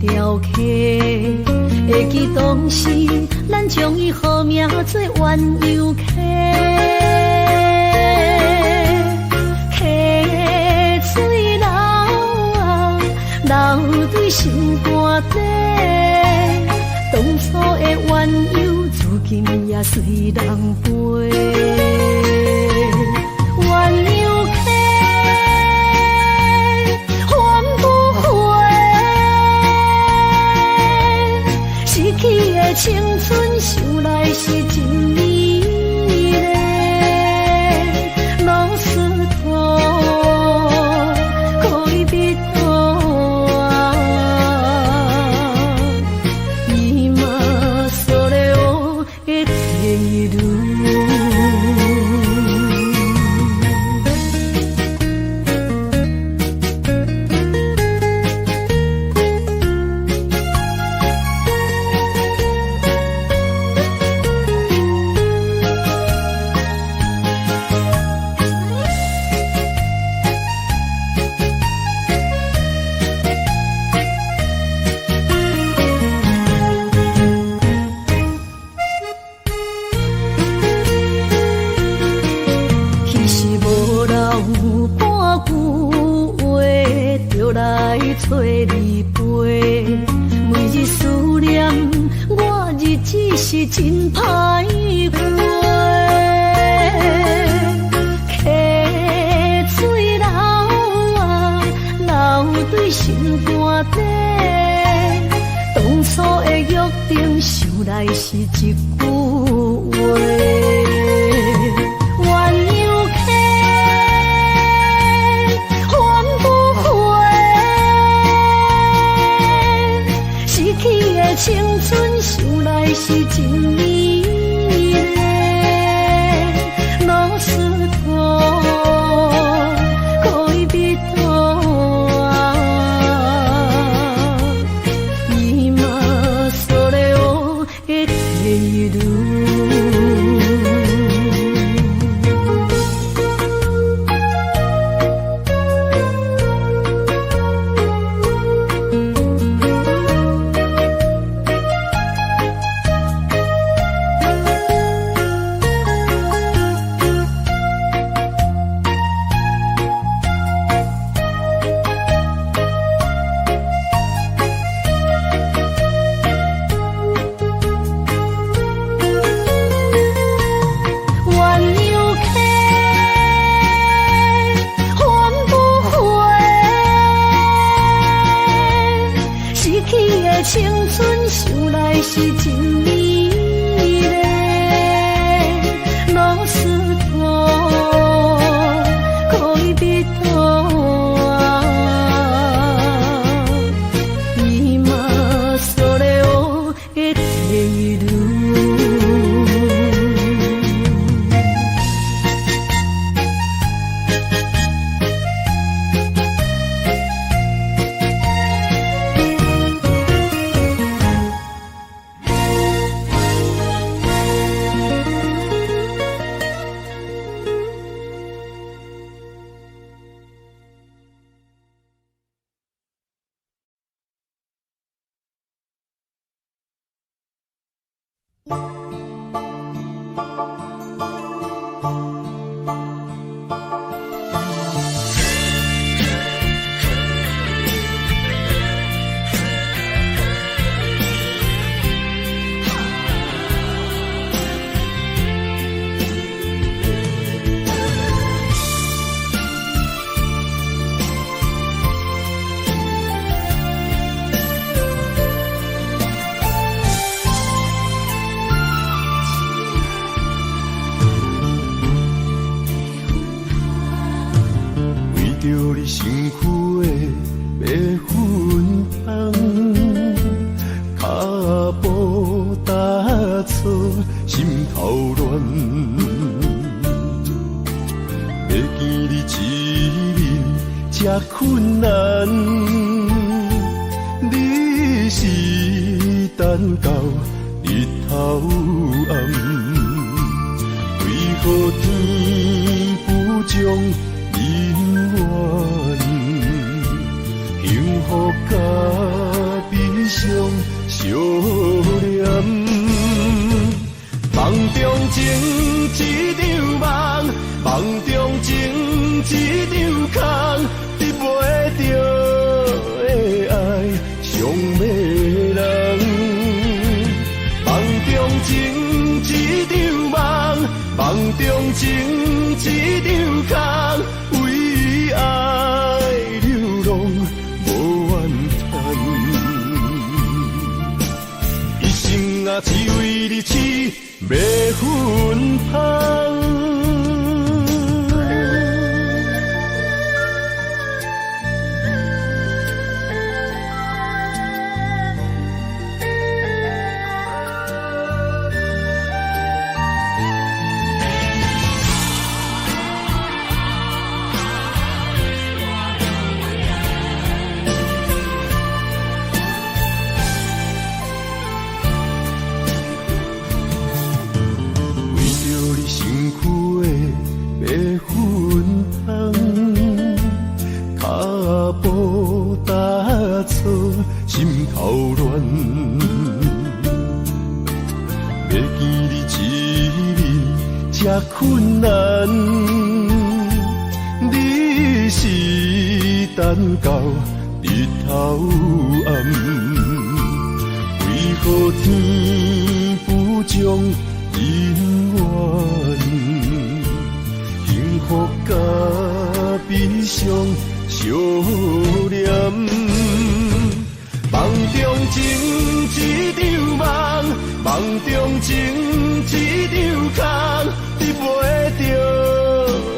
條溪，會記當時咱將伊號名做鴛鴦溪。溪水流啊，流對心肝底，當初的鴛鴦，如今也隨人飛。鴛鴦溪，還不回，失去的青春，想來是真美麗。老石頭，戀人啊，今それを得ている。彼時無留半句話，就來揣你飛。每日思念，我日子是真歹過。溪水流啊，流對心肝底，當初的約定，想來是一句話。鴛鴦溪，還不回，失去的青春，想來是真美麗。老石頭，戀人啊，今それを得ている。鴛鴦溪，還不回，失去的青春，想來是真美麗。老石頭，戀人啊，今それを得ている。為著你身軀的白粉香，跤步踏錯，心頭亂。欲見你一面這困難，你是等到日頭暗，為何天不將姻緣，幸福佮美中情一場空，為愛流浪無怨嘆。一生啊，只為你痴迷芬芳。為著你身軀的白粉香，跤步踏錯，心頭亂。欲見你一面這困難，你是等到日頭暗，為何天不將姻緣？幸福佮悲傷相連。夢中情一場夢，夢中情一場空，得袂著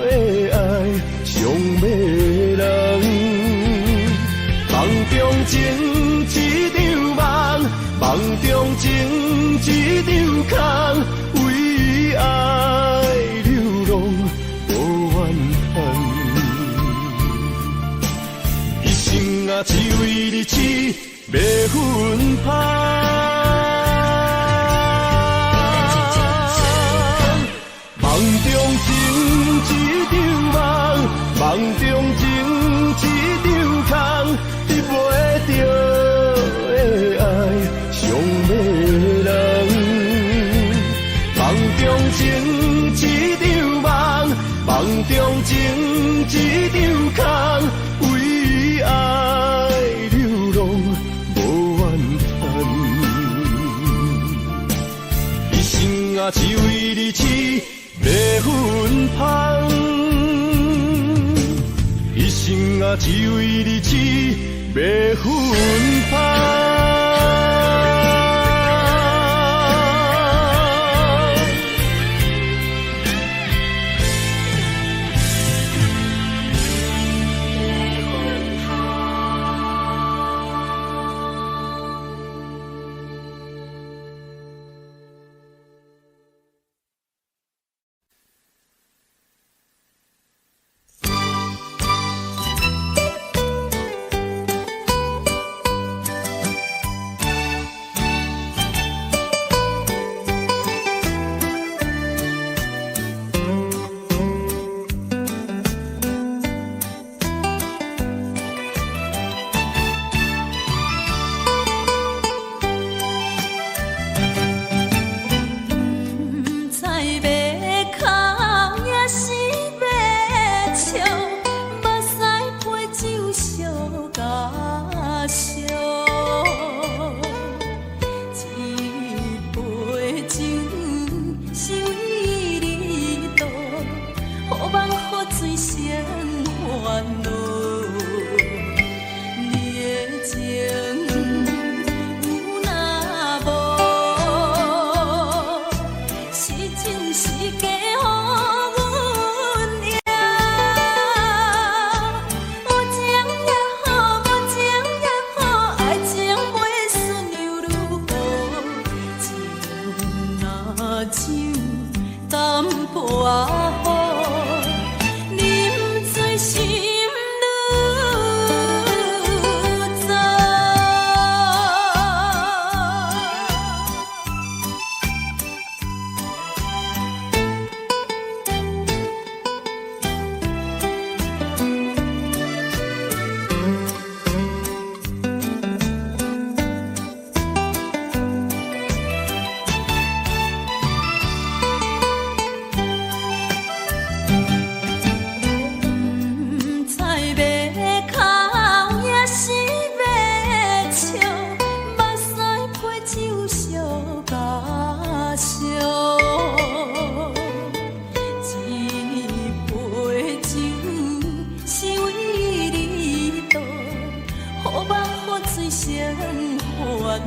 的愛傷迷人。夢中情一場夢，夢中情一場空，為愛流浪無怨嘆。一生啊，只為你痴迷芬芳。夢中情一場夢，夢中情一場空，得袂著的愛傷迷人。夢中情一場夢，夢中情一場空，為愛流浪無怨嘆。一生啊，只為你痴迷芬芳。一生啊，只為你痴迷芬芳。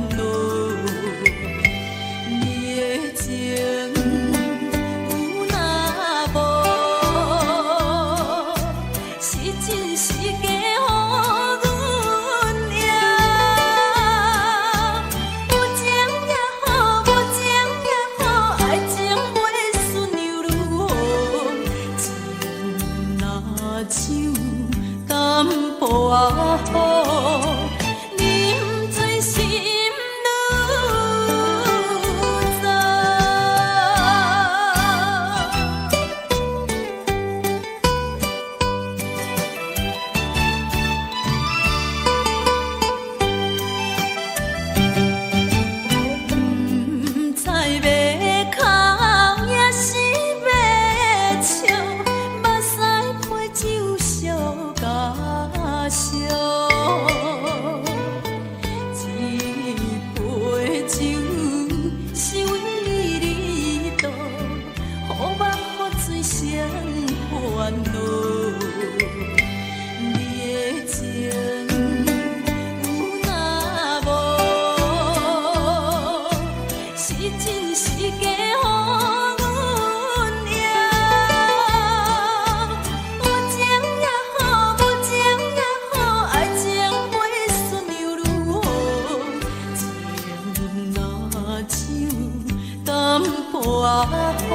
惱。你的情有若無，是真是假，予阮贏。有情也好，無情也好，愛情袂輸娘女。情若像淡薄仔雨，啉醉心愈早。毋知欲哭抑是欲笑，目屎陪酒相加烧。這杯酒是為你倒，予夢予醉生煩惱。你的情有若無，是真是假，予阮贏。有情也好，無情也好，愛情袂輸娘女。情若像淡薄仔雨，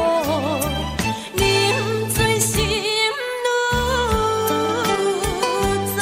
啉醉心愈早。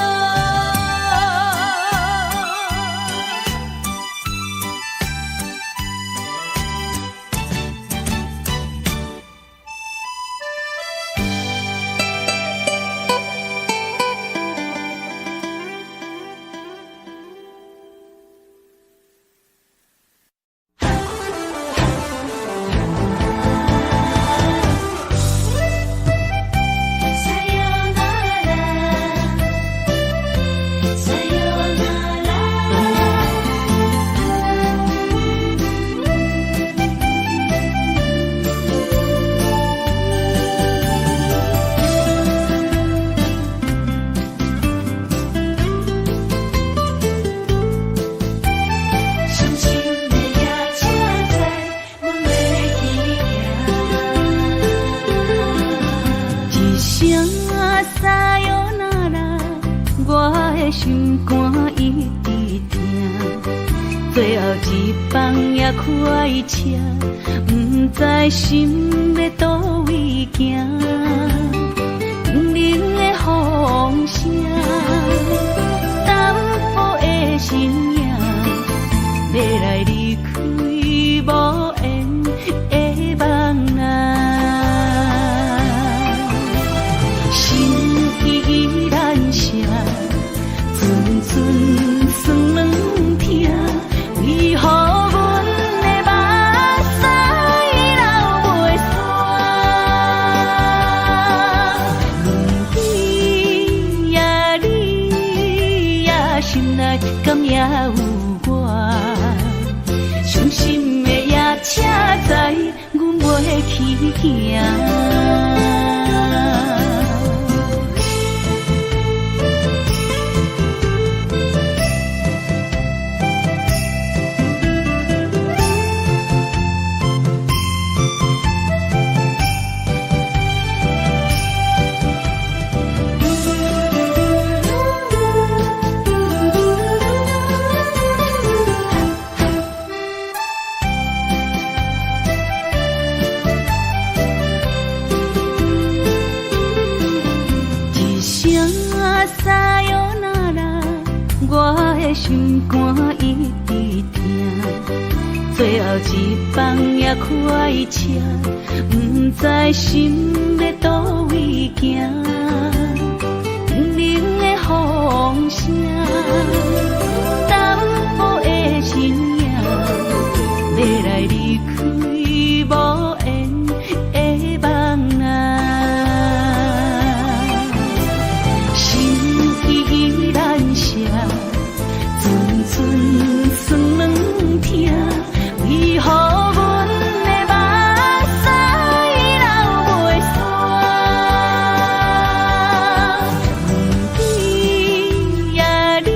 さよなら。傷心的夜車載，阮欲去行。一聲さよなら，我的心肝一直疼。最後一班也開車，毋知心欲佗位行。冷冷的風聲，淡薄的身影，欲來離開無緣的夢啊。心依然聲，陣陣酸軟疼，為何阮的目屎流袂煞？問你呀你呀，心內敢猶有我？傷心的夜車載，阮袂去行。一聲さよなら，我的心肝一直疼。最後一班也開車，毋知心欲佗位行。冷冷的風聲，淡薄的身影，欲來離開無緣的夢啊。心依然聲，陣陣酸軟疼，為何阮的目屎流袂煞？問你呀你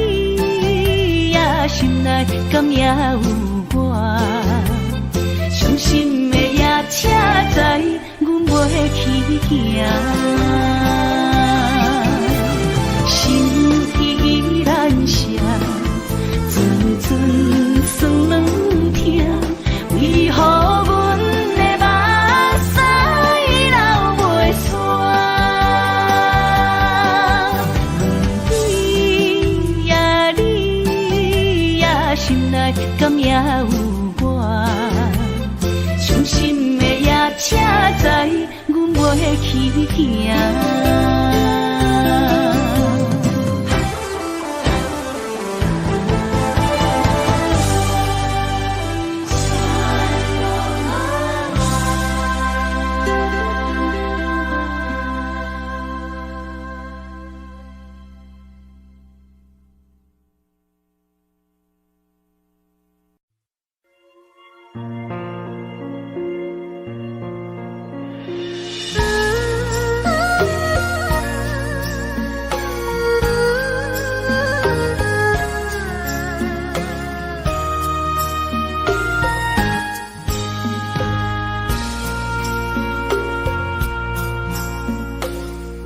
有我？傷心的夜車載，阮袂去行。心意難捨，陣陣酸軟疼，為何阮的目屎流袂煞？你呀你呀，心內敢猶有我？傷心的夜車載，阮袂去行。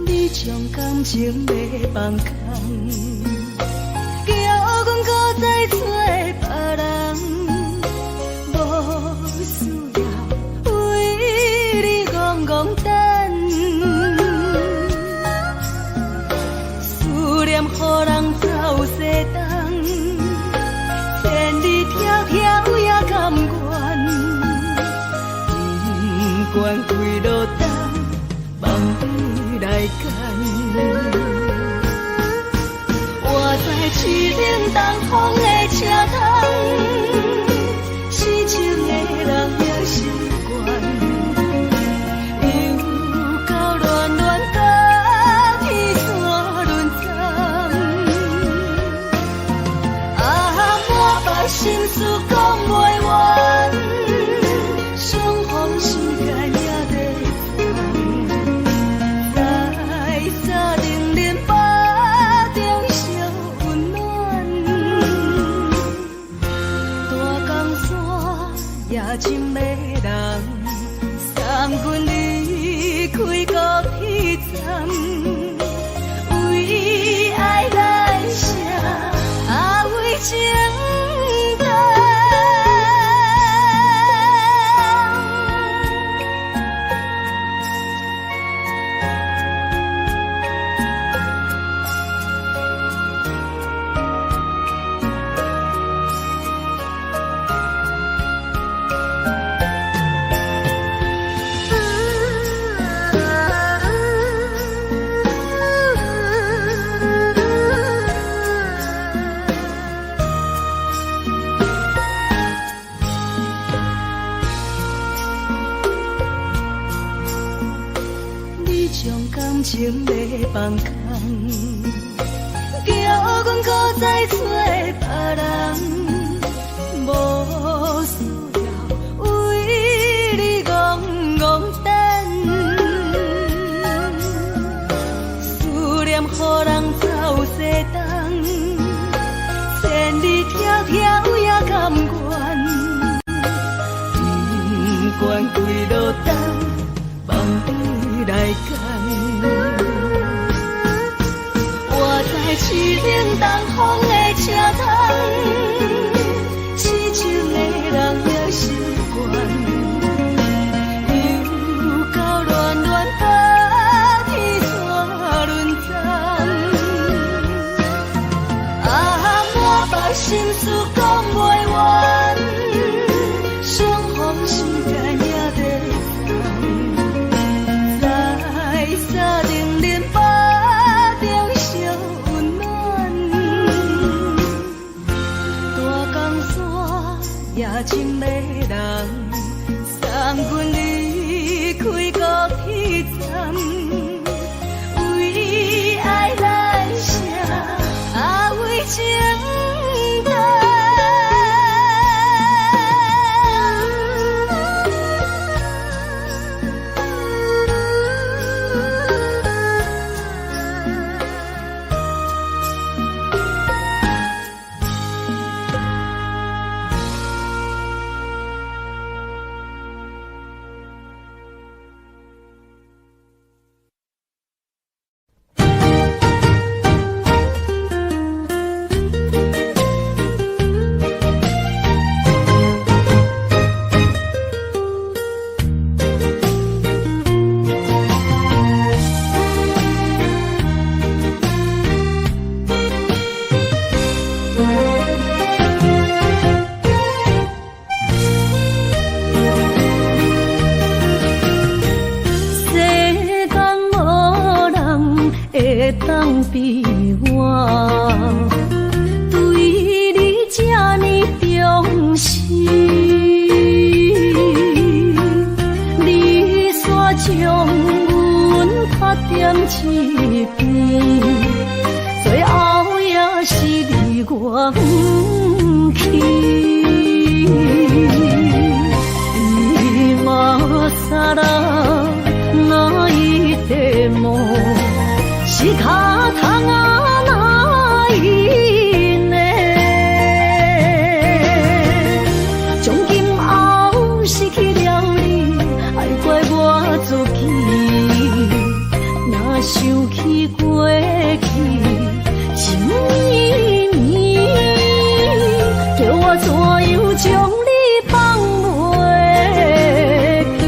你將感情欲放空，叫阮閣再找別人，無需要為你戇戇等，思念予人走西東，千里迢迢也甘願，不管幾落冬，望你來牽。我在淒冷東風的車窗，痴情的人也習慣，又到暖暖甲天山輪藏，啊，满腹心事講袂完，相逢時間也在藏，在三重林腹中相溫暖，大江山也情迷人，送阮離開高鐵站，為愛難捨，啊為情等。你將感情欲放空，叫阮閣再找別人，無需要為你戇戇等，思念予人走西東，千里迢迢也甘願，不管幾落冬，望你來牽。我在淒冷東風的車窗，痴情的人也習慣，又到暖暖甲天山輪藏，啊，滿腹心事講袂完，相逢時間也在藏，在三重林腹中相溫暖，大江山也情迷人，送阮離開高鐵站，為愛難捨，啊為情等。當比我對你這呢重視？你煞將阮拍踮一邊，最後也是離我遠去。今更泣いても仕方がないね。從今後失去了你，愛怪我自己。若想起過去情綿綿，叫我怎樣將你放袂記？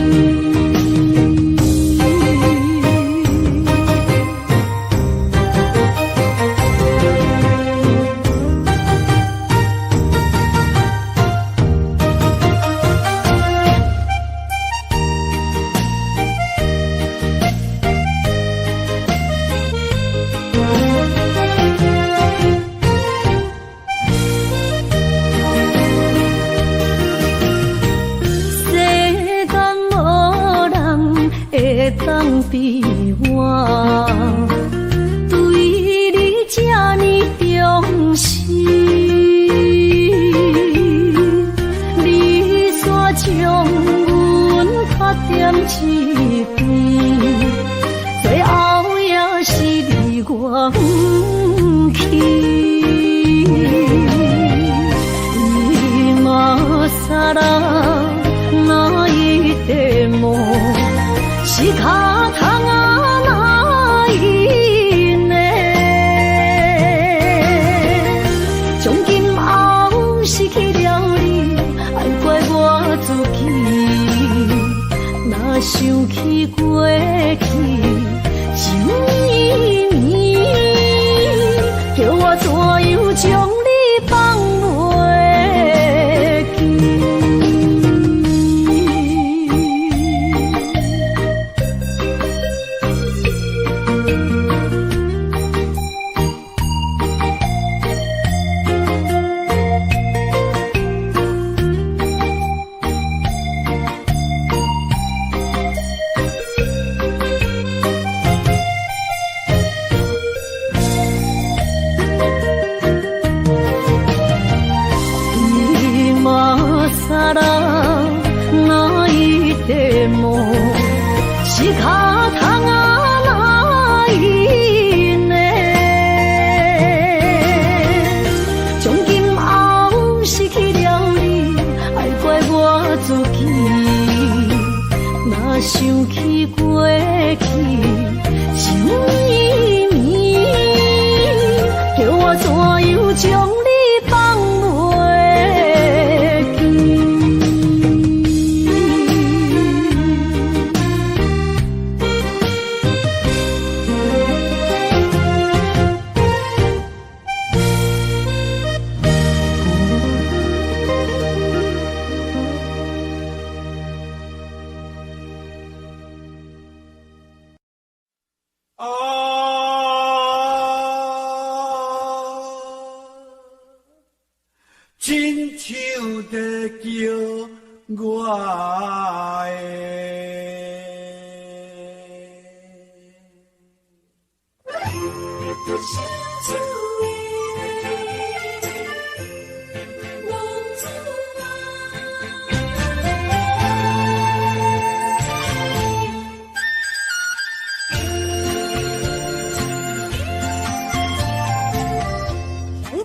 世間無人會當比我對你這呢重視。你煞將阮拍踮一邊，最後也是離我遠去。今更泣いても仕方がないね。從今後失去了你，愛怪我自己。若想起過去情綿綿，叫我怎樣將你放袂記？今更泣いても仕方がないね。從今後失去了你，愛怪我自己。若想起過去情綿綿，叫我怎樣將你放袂記？啊，親像在叫我的。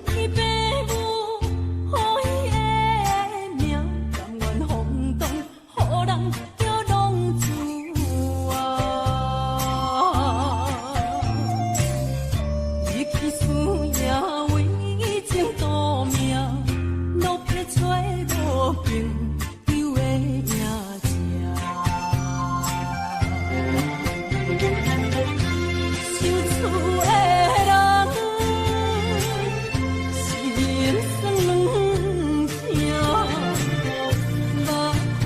天白母，予伊的名，甘愿风动，予人叫浪子啊。伊去输赢为情赌命，落魄找无朋友的影子。想厝的人，心酸软疼，目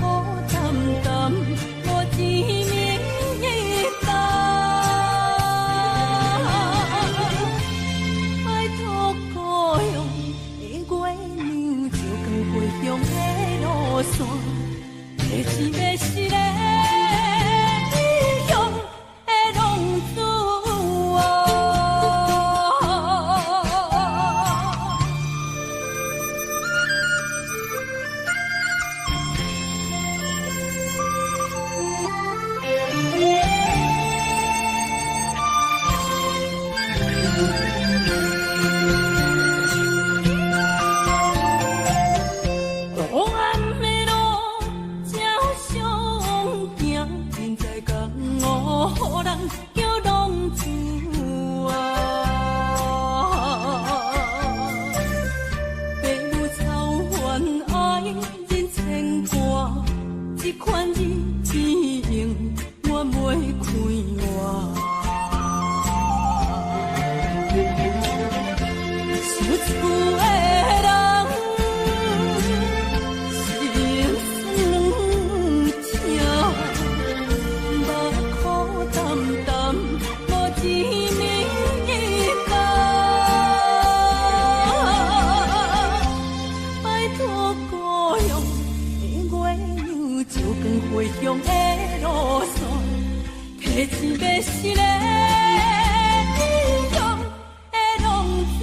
苦澹澹，无一暝担。鄉的路線，提錢欲死的異鄉的浪子啊。黑暗的路才相行，人在江湖，予人叫浪子啊。爸母操烦爱人牵挂，这款日子永远袂快活。想厝的人，心酸两痛，目苦澹澹，无一暝冬。拜託故鄉的月娘，照光回鄉的路線，提錢欲死的異鄉的浪子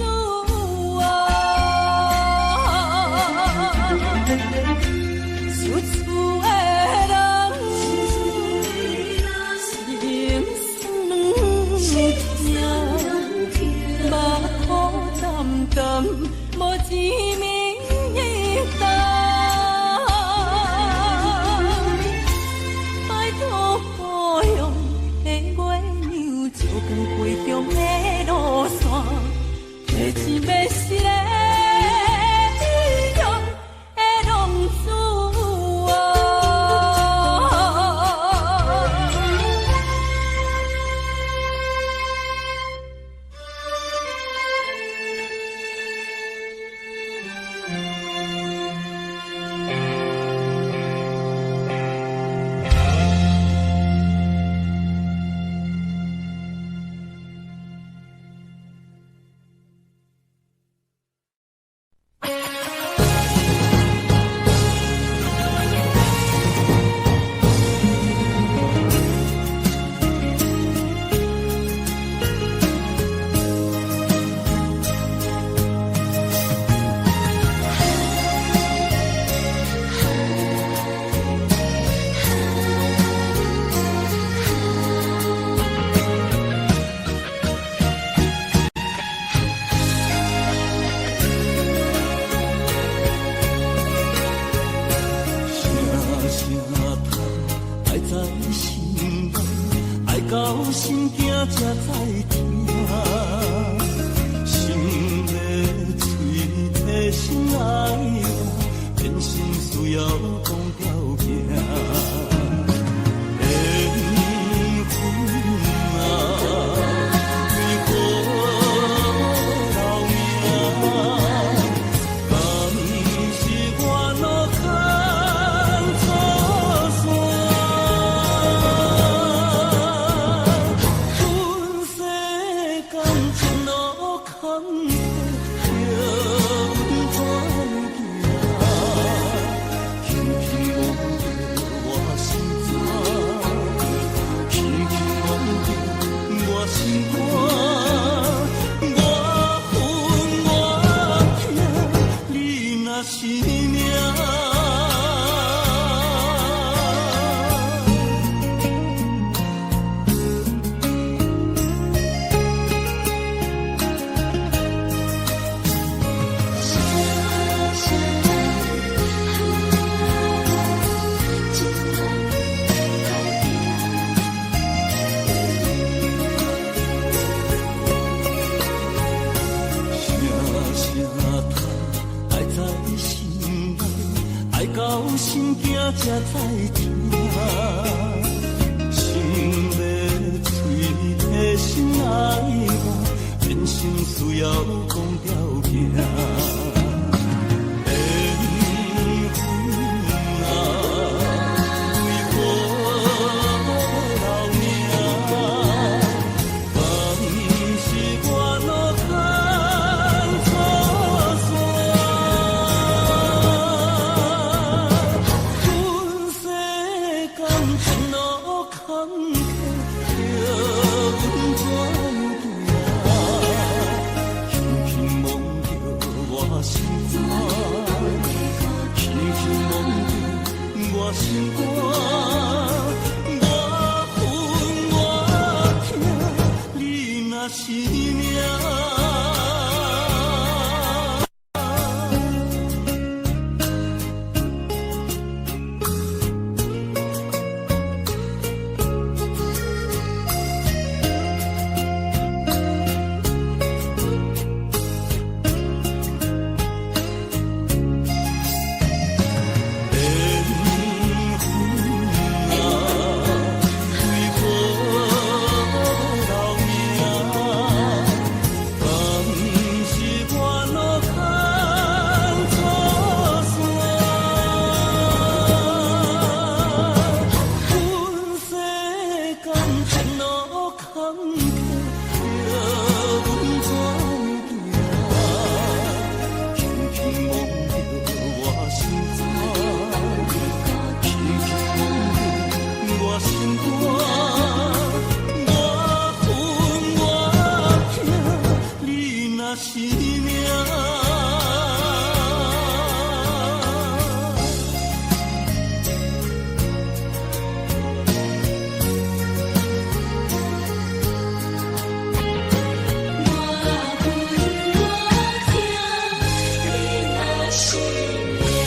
啊。想厝的人，心酸兩痛，目苦澹澹，無一暝冬。拜託故鄉的月娘，照光回鄉的路線，提錢欲死的異鄉的浪子啊。聲聲嘆，愛在心內，愛到心驚才知疼。心欲喙提心愛我，人生需要講條件。緣分啊，為何留名？敢是我路坎錯線？阮世感情路坎坷，叫阮怎行？轻轻摸著我心肝，轻轻摸著我心肝，我恨我疼，你若是命。聲聲嘆，這款太痛。聲聲嘆，愛在心內，愛到心驚才知疼。心欲喙提心愛我，人生需要講條件。緣分啊，為何留名？敢是我路坎錯線？我心肝。我恨我疼，你若是命。缘分啊，为何留名？敢是我路牵错线？阮世感情路坎坷，叫阮怎样行？轻轻摸著我心肝，轻轻摸著我心肝。我恨我疼，你若是命。我恨我疼，你若是命。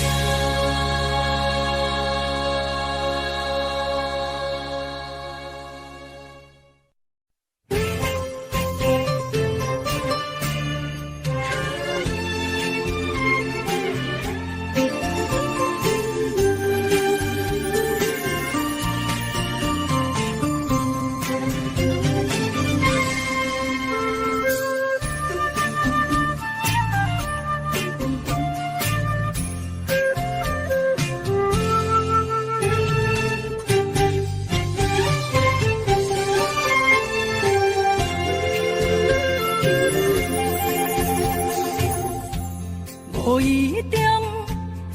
无意中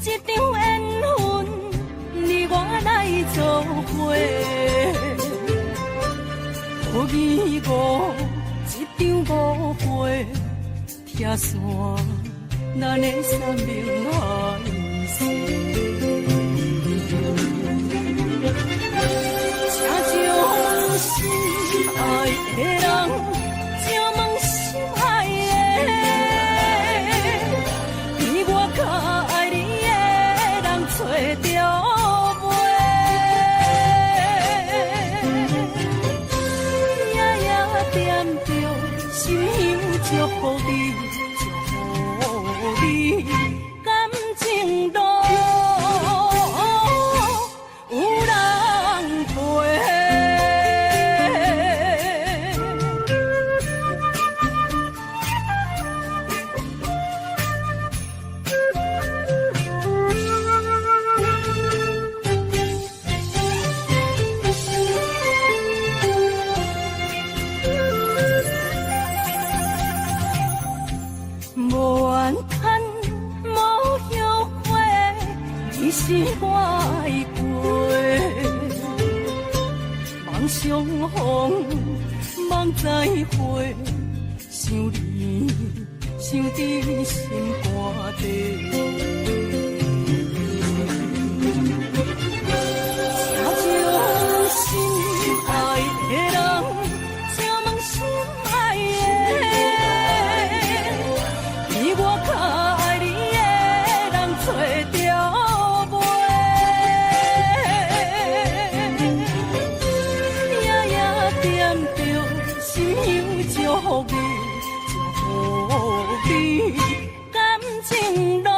一场缘分，你我来做伙。无义无一场误会，拆散咱的山盟海誓。请将心爱的人，请问心爱的，比我较爱你的人揣著袂？夜夜惦著心香祝福你，祝福你，感情路有人陪。无怨叹，无后悔，你是我爱过。望相逢，望再会，想你，想伫心肝底。请将心爱的人，请问心爱的，比我较爱你的人揣著袂？夜夜惦著心香祝福你，祝福你，感情路。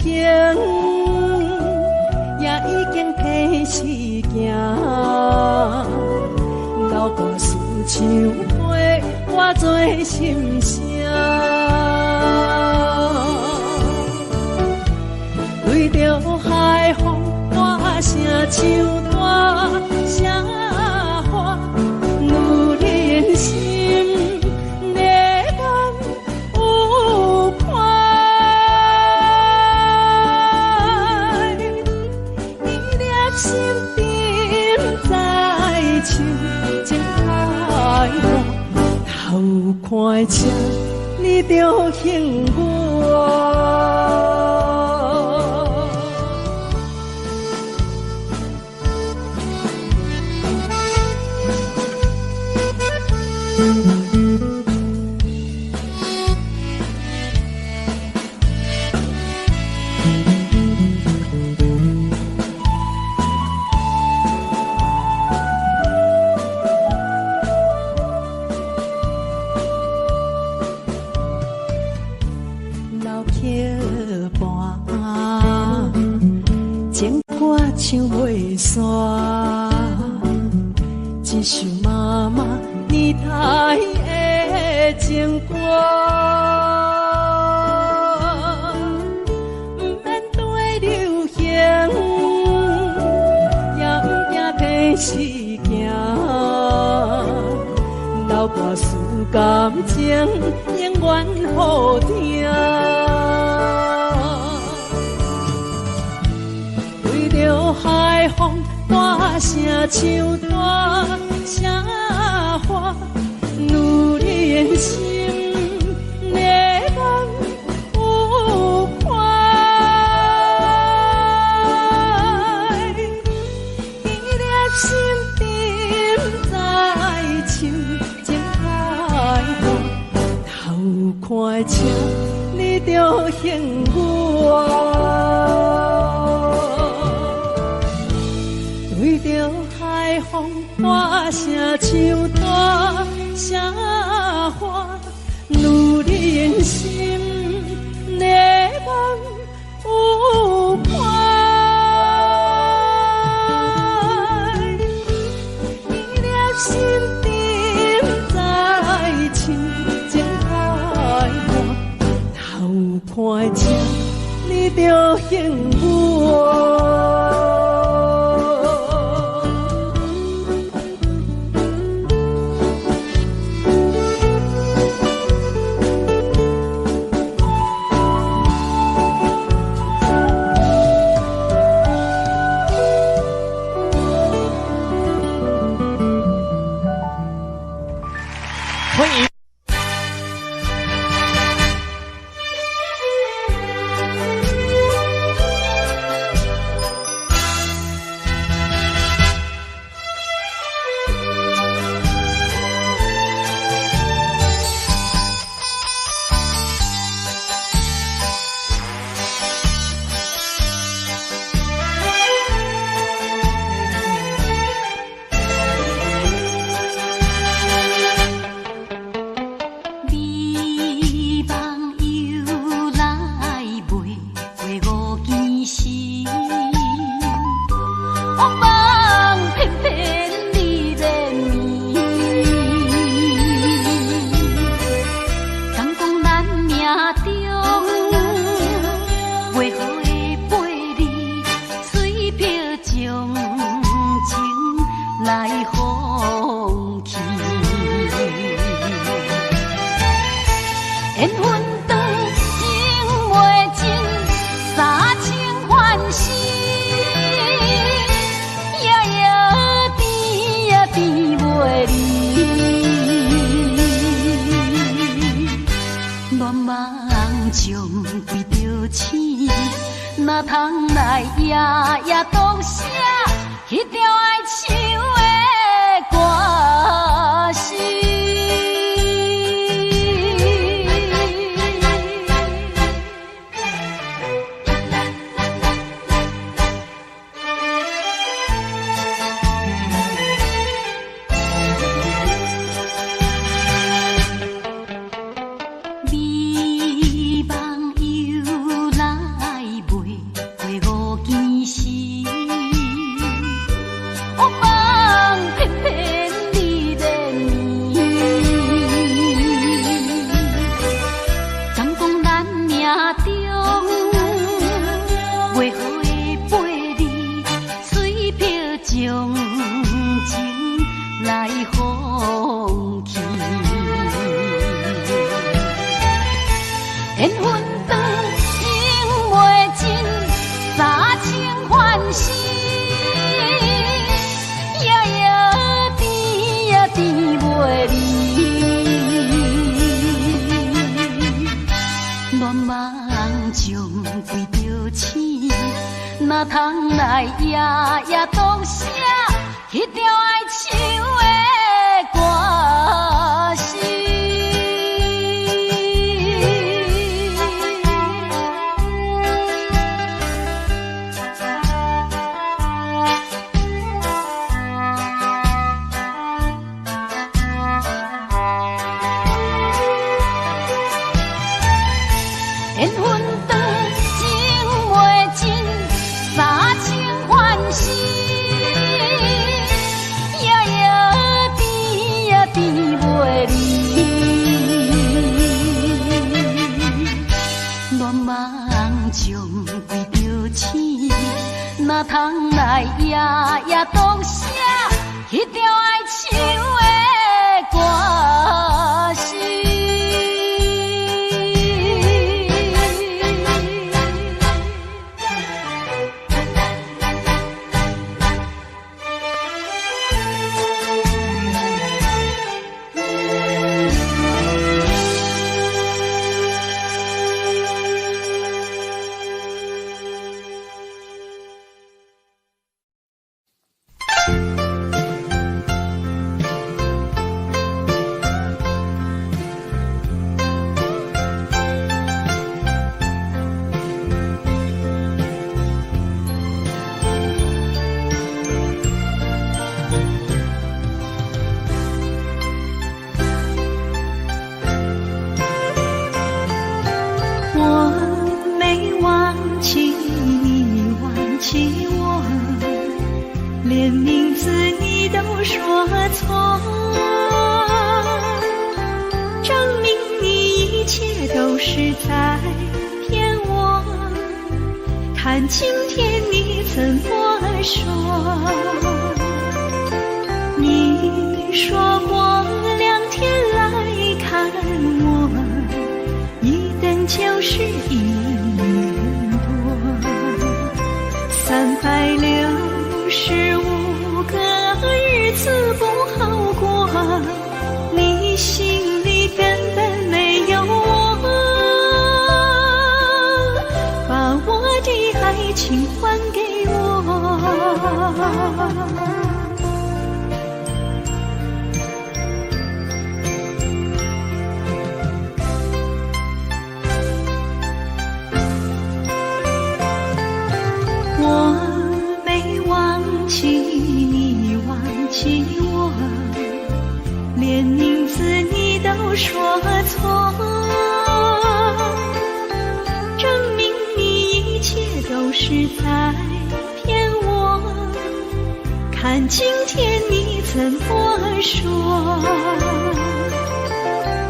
行，也已經提時行。老歌词唱陪我做心声，对著海風大聲唱大聲喊，女人心的敢有伴？伊粒心沉在深情海岸，頭看車，你著還我。老曲伴，情歌唱袂煞，一首媽媽年代的情歌，毋免對流行，也毋驚提時行，老歌词感情永遠好聽。對著海風大聲唱大聲喊，女人心的敢有伴？伊粒心沉在深情海岸，頭看車，你著還我。對著海風大聲唱大聲喊，女人心的敢有伴？伊粒心沉在深情海岸，頭看車，你著還我。歡迎。美夢由來袂過五更時，惡夢翩翩你連綿。敢講咱命中袂好的八字，隨憑將情來放棄。緣分長，情袂盡，三清還死，夜夜甜也甜袂離。恋夢中對著醒，哪通來夜夜獨寫彼條愛唱的歌詞？美夢由來袂醒，哪通來夜夜當寫彼條愛唱的歌詞？緣分長，情袂盡，三生還世，夜夜甜呀甜袂離。恋夢中為著醒，哪通來夜夜當寫彼條愛唱的歌詞？我沒忘記你，忘記我，連名字你都說錯，證明你一切都是在騙我。看今天你怎麼說？你說過兩天來看我，一等就是一年多，365個日子不好過，你心裡根本沒有我，把我的愛情還給我。我沒忘記你，忘記我，連名字你都說錯，證明你一切都是在騙我。看今天你怎麼說？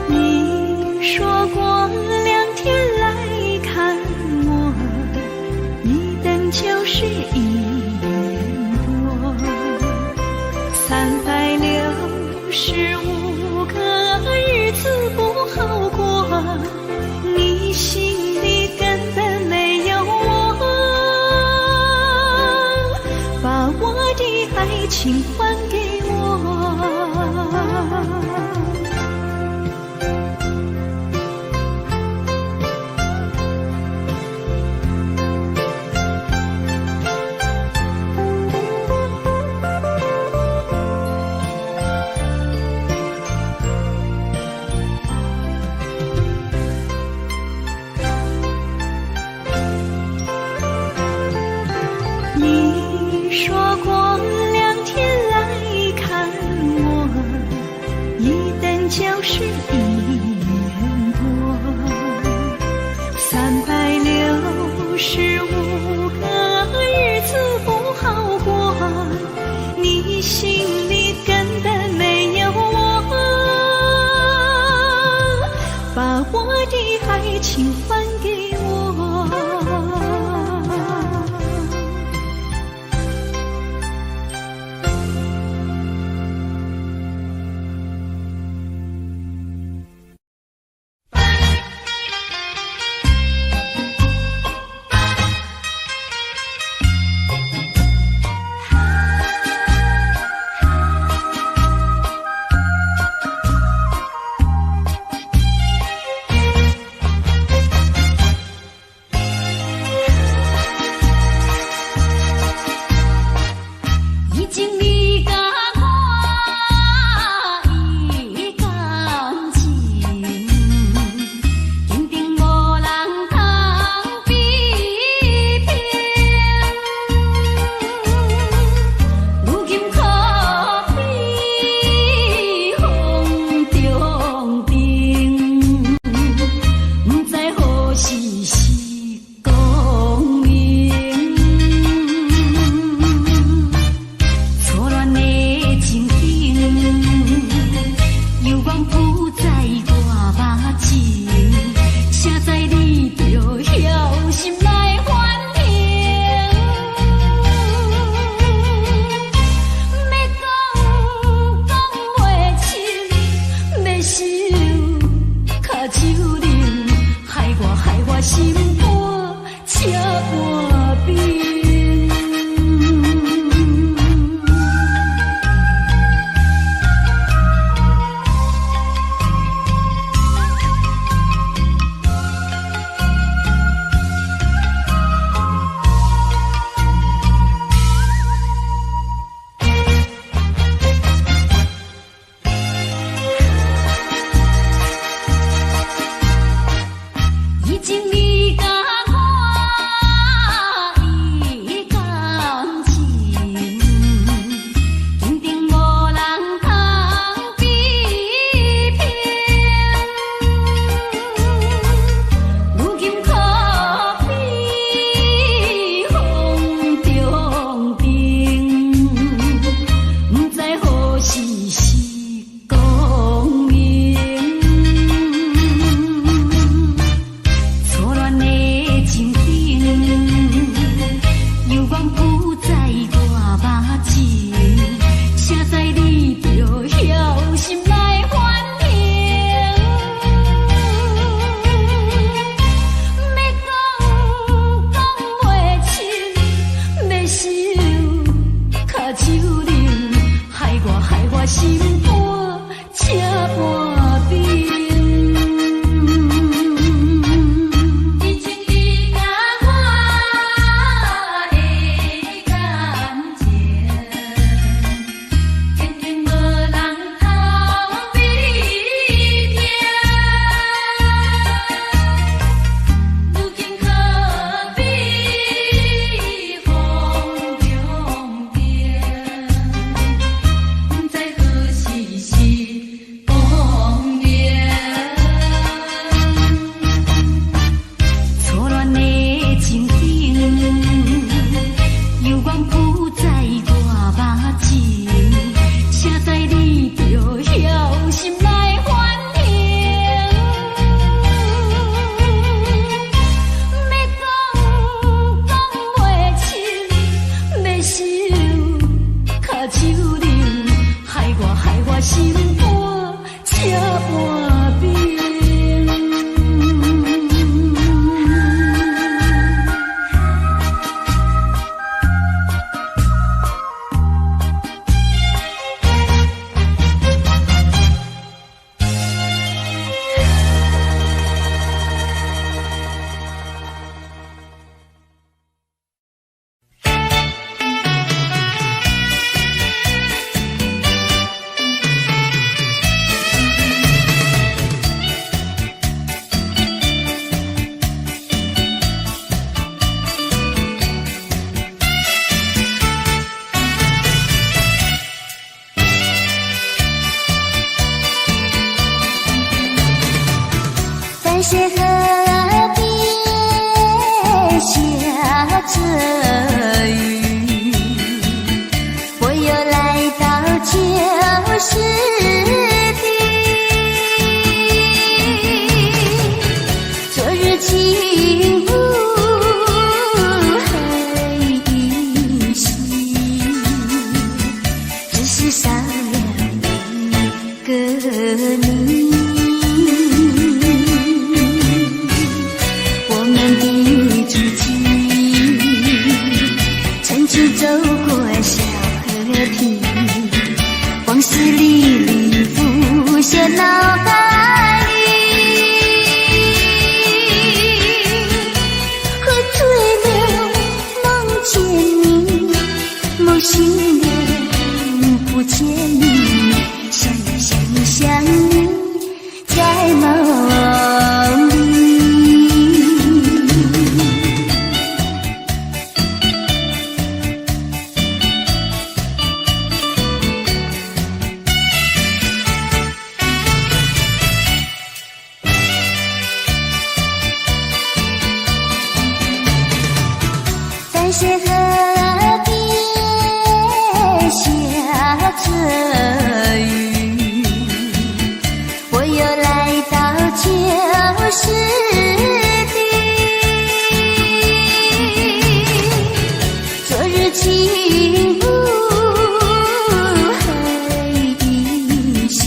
你說過兩天來看我，一等就是一年多，365個日子不好過，你心裡根本沒有我，把我的愛情還給我。你說過兩天來看我，一等就是一年多，365個日子不好過，你心裡根本沒有我，把我的愛情還給我。着雨，我又來到舊時地。昨日情霧還依稀，只是少了一個你。我們的足跡曾經走過小河堤，往事歷歷浮現腦海裡。喝醉了夢見你，夢醒了不見你，想呀想呀想你在夢裡。丹溪河邊下着雨，我又來到舊時地。昨日情霧還依稀，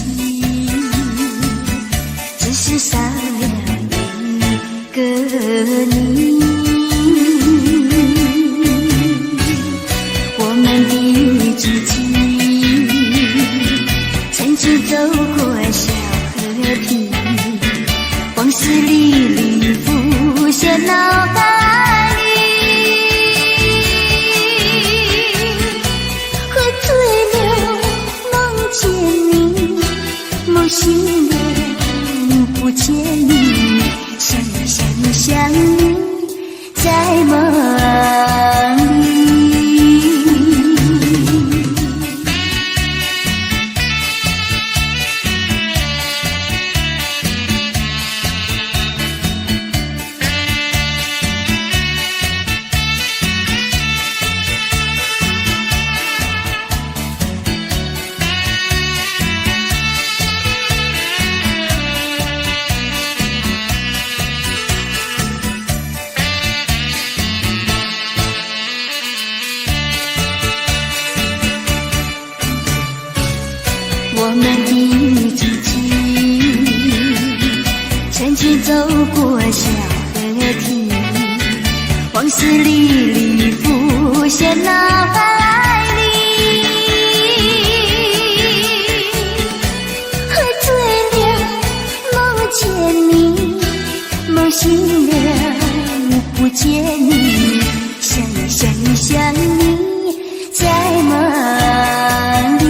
只是少了一個你。我們的足跡曾經走過小河堤，往事歷歷浮現腦海裡。喝醉了夢見你，夢醒了不見你，想呀想呀想你在夢裡。我們的足跡曾經走過小河堤，往事歷歷浮現腦海裡。喝醉了夢見你，夢醒了不見你，想呀想呀想你在夢裡。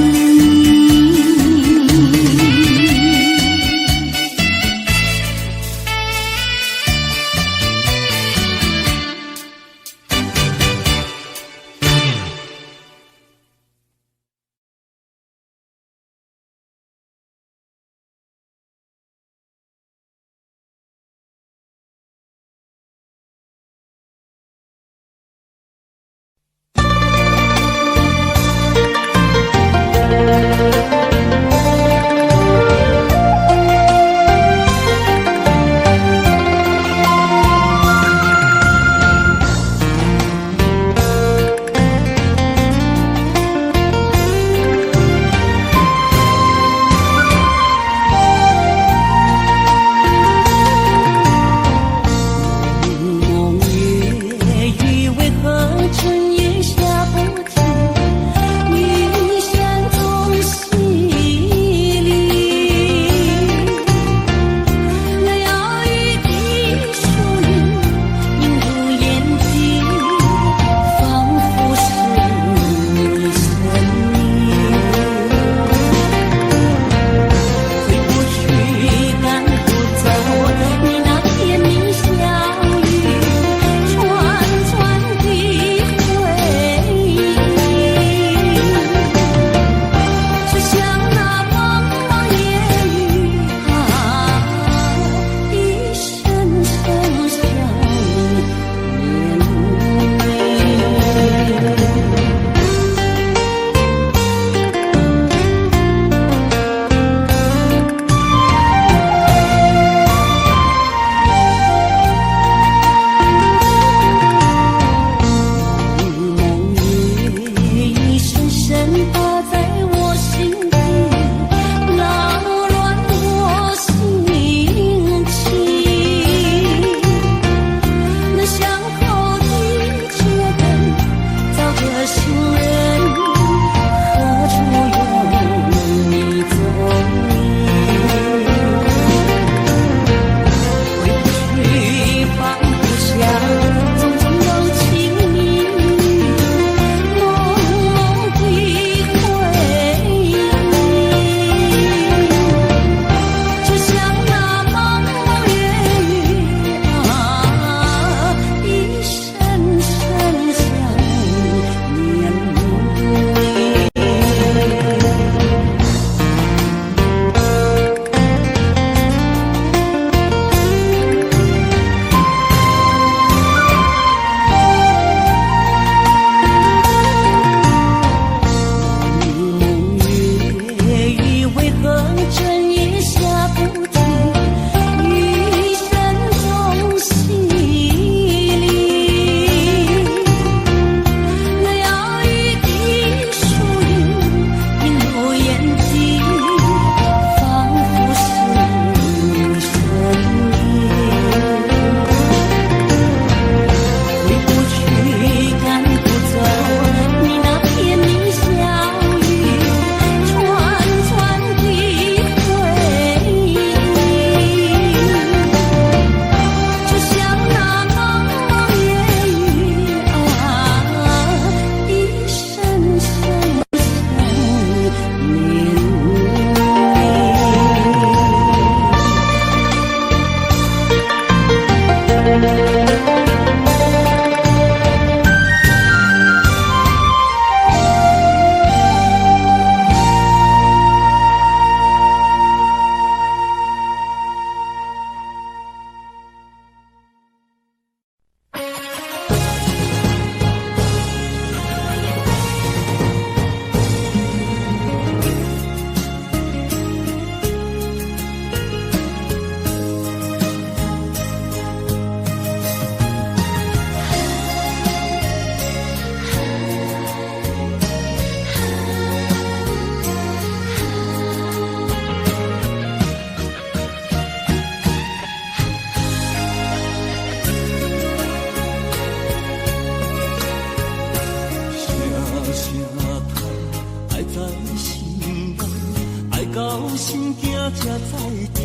心惊才知疼。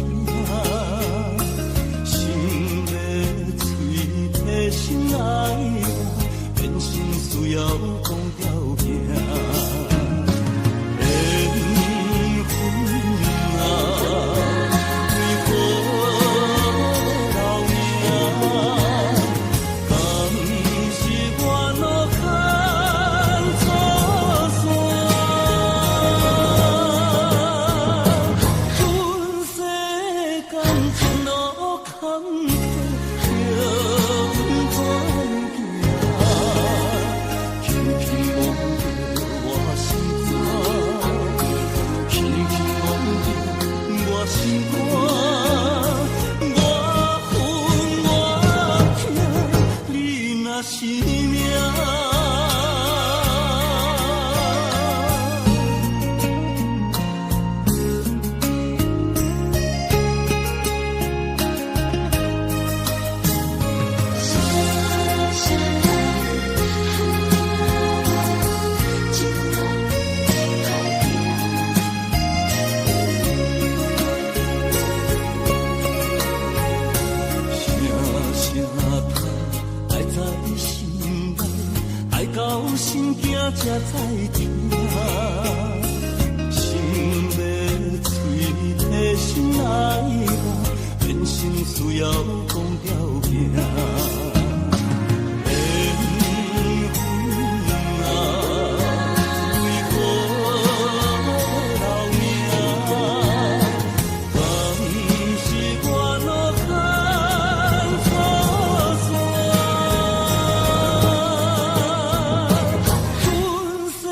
心欲喙提心爱我，变心需要讲条件。缘分啊，为何留名？敢是我路牵错线？阮世间情路坎坷，叫阮怎行？轻轻摸著我心肝，轻轻摸著我心肝，我恨我疼，你若是命。声声痛，爱在心内，爱到心惊才知疼。心欲喙提心爱我，变心需要讲条件。缘分啊，为何留名？敢是我路牵错线？阮世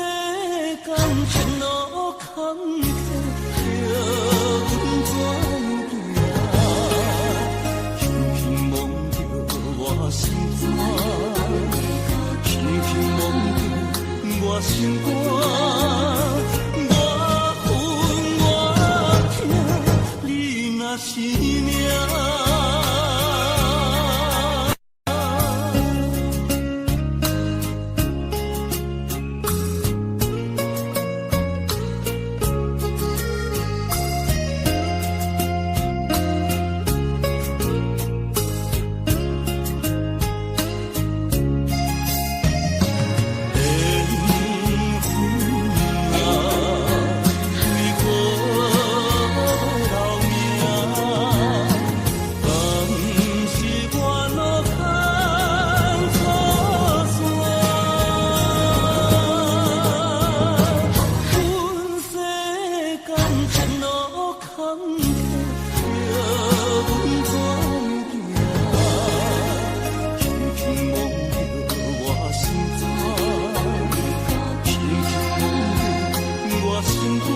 间情路坎坷，叫阮怎行？轻轻摸著我心肝，轻轻摸著我心肝，我恨我疼，你若是命。缘分啊，为何留名？敢是我路牵错线？阮世间情路坎坷，叫阮怎行？轻轻摸著我心肝，轻轻摸著我心肝，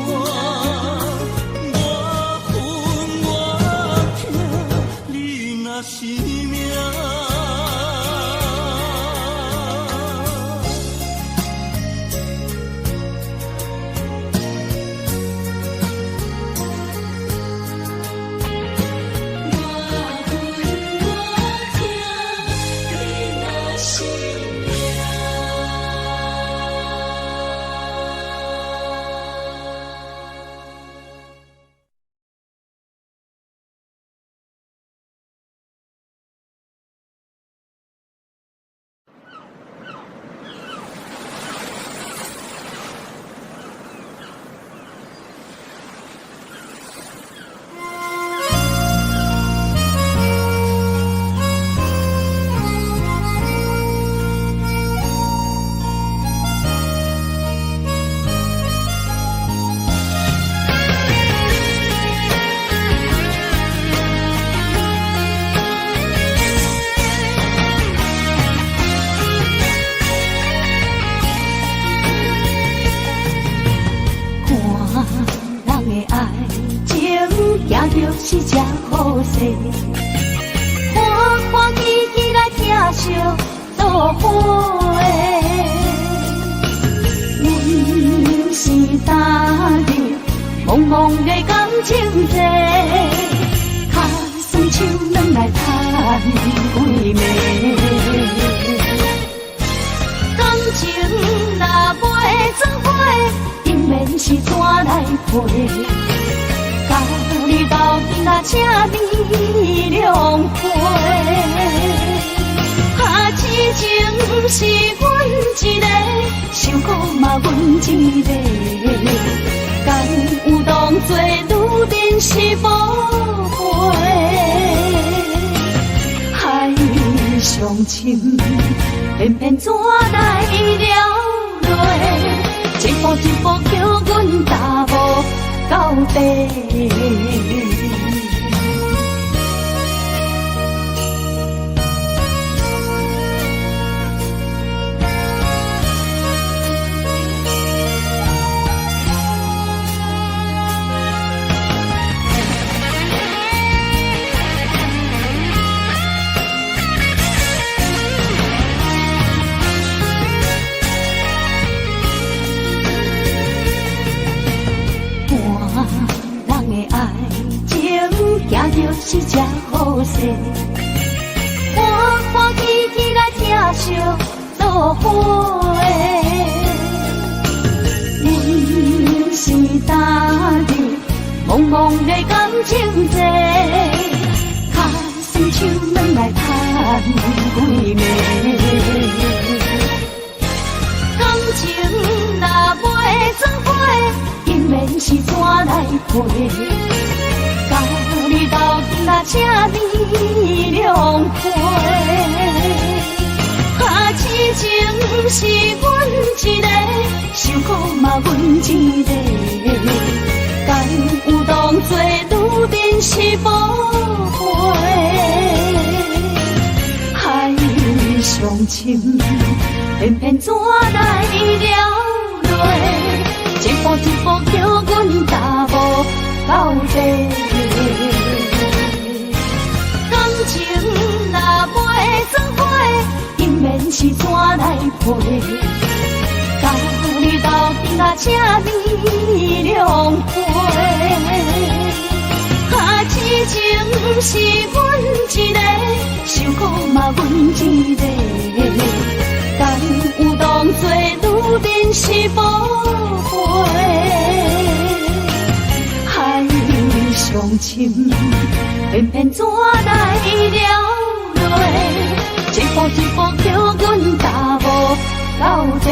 我恨我疼，你若是命。我恨我疼，你若是命。看人的爱情行著是这好势，欢欢喜喜来疼惜做伙的。阮是踏入茫茫的感情世，跤酸手软来趁几暝。感情若袂做伙，当然是怎来陪？這呢兩回。啊，這情是阮一个，受苦嘛阮一个，敢有當作女人是寶貝？海上深，偏偏怎來了淚？一步一步叫阮踏無到底。就是这好势，歡歡喜喜來疼惜做伙。阮是踏入茫茫的感情債，跤酸手軟來趁幾暝。感情若袂做伙，姻緣是怎來配？甲你鬥陣啊，這呢兩回。啊，這情是阮一个，受苦嘛阮一个，敢有當作女人是寶貝？海上深，偏偏怎來了淚？一步一步叫阮踏無到底。感情若袂做伙，姻緣是怎來配？甲你鬥陣啊，這呢兩回。啊，這情是阮一个，受苦嘛阮一个，敢有當作女人是寶貝？海上深，偏偏怎來了淚？一步一步叫阮踏無到底。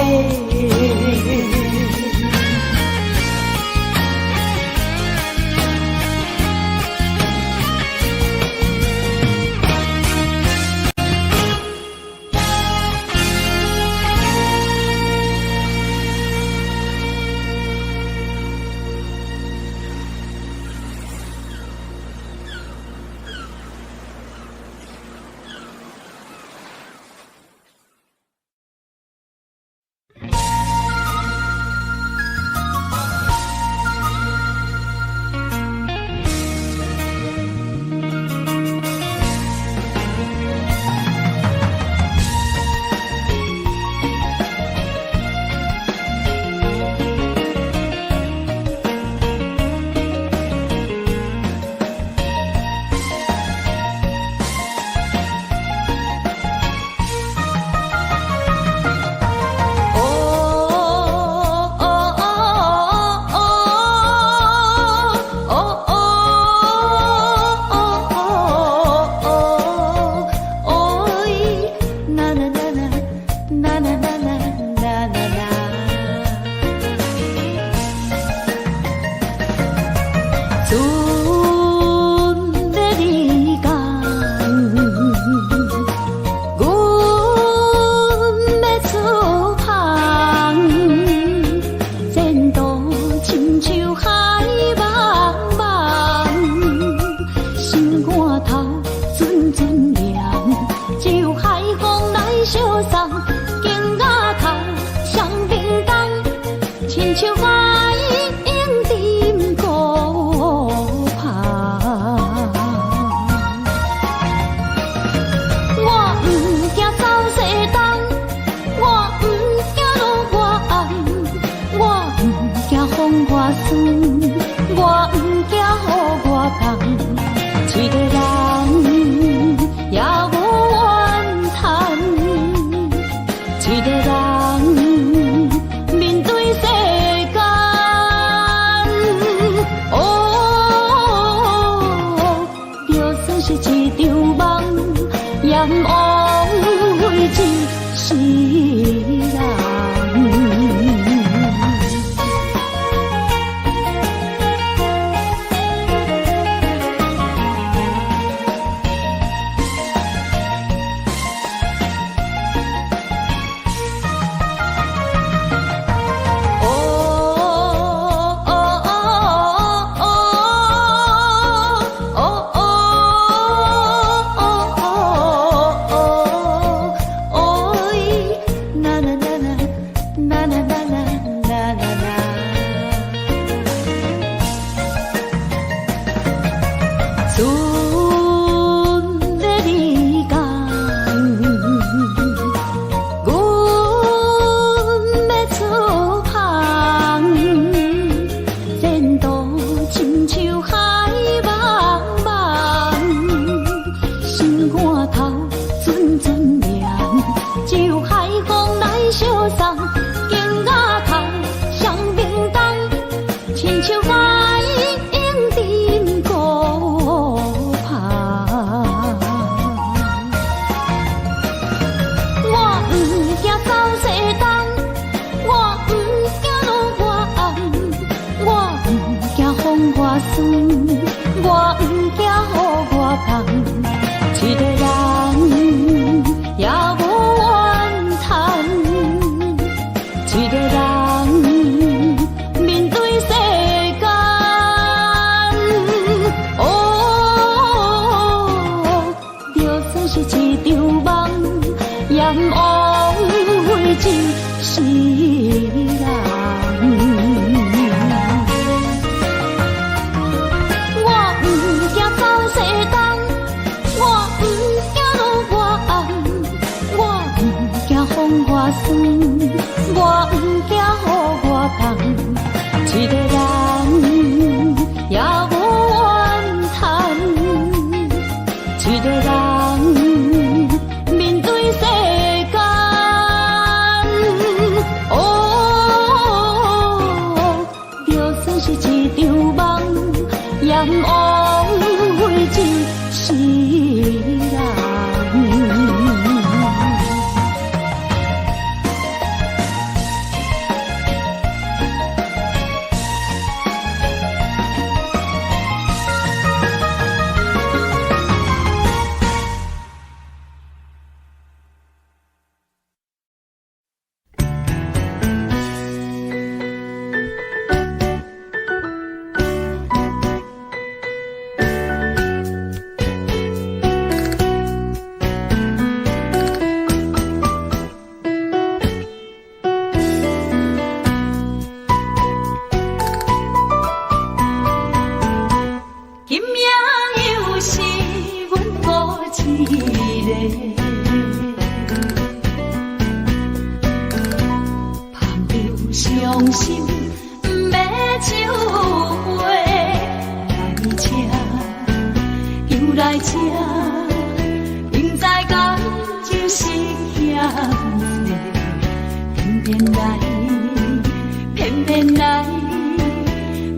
啦啦啦啦啦啦啦。船欲离港，阮欲出航，前途亲像海茫茫，心肝頭陣陣涼，只有海風來相送，肩胛頭雙面重，親像海湧陣鼓拍。我毋驚走西東，我毋驚落外暗，我毋驚風外酸，我毋驚雨外重，一个人也無怨嘆，一個人面對世間。哦，就算是一場夢，也毋枉費一世人。我毋驚走西東，我毋驚落外暗，我毋驚風外酸，我毋驚雨外重，一個人也無怨嘆，一個人面對世間。哦，就算是一場夢，也毋枉費一世人。今夜又是阮孤一个，盼著傷心欲酒杯，來這又來這，不知感情是欠債，偏偏來，偏偏來，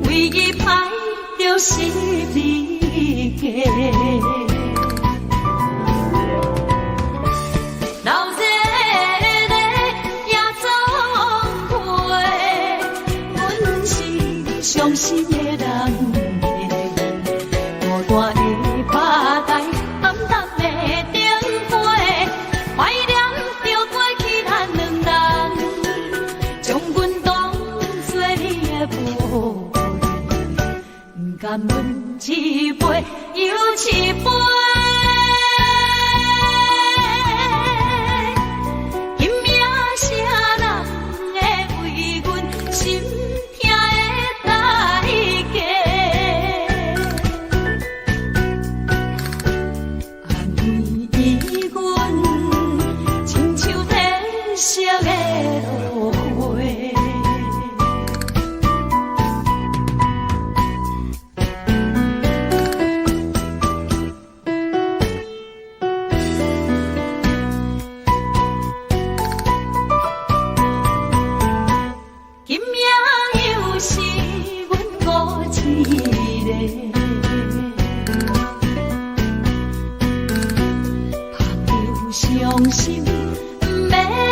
為伊歹著十字架。流熱的也總會，阮是傷心的人客，孤單的吧台，暗淡的燈火，懷念著過去咱兩人，將阮當作你的寶貝，不甘阮一杯又一杯。今夜啥人會為阮心疼的代價？安慰阮，親像褪色的落花。今夜又是阮孤一个，盼著傷心欲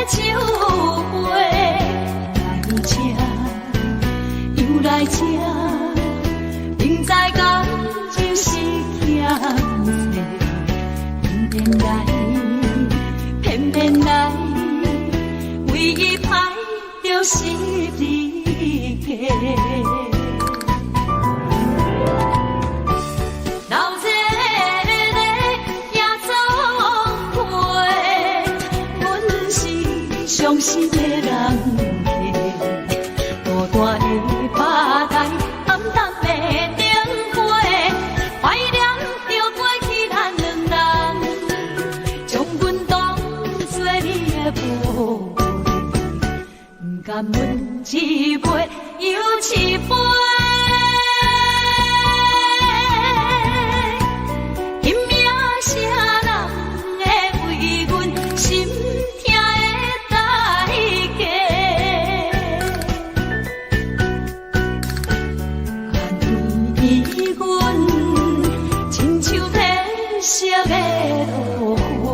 酒杯，來這又來這，不知感情是欠債，偏偏來，偏偏來，為伊歹著十字架。流熱的也總會，阮是傷心的人。客，孤單的吧台，暗淡的燈火，懷念著過去咱兩人，將阮當作你的寶貝，毋甘阮一杯又一杯。今夜啥人會為阮心疼的代價？按呢阮親像褪色的落花。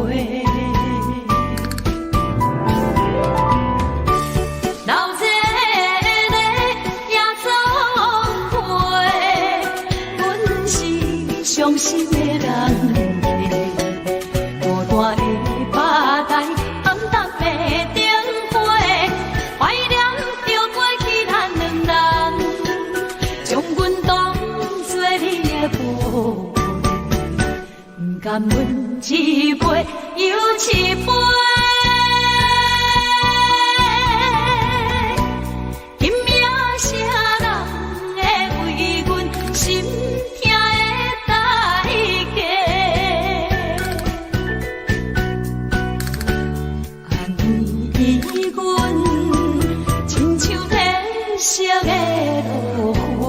留一个夜總會，阮是傷心的人客，孤單的吧台，暗淡的燈火，懷念著過去咱兩人，將阮當作你的寶貝，毋甘阮一杯又一杯。今夜啥人會為阮心疼的代價？按呢阮親像褪色的落花。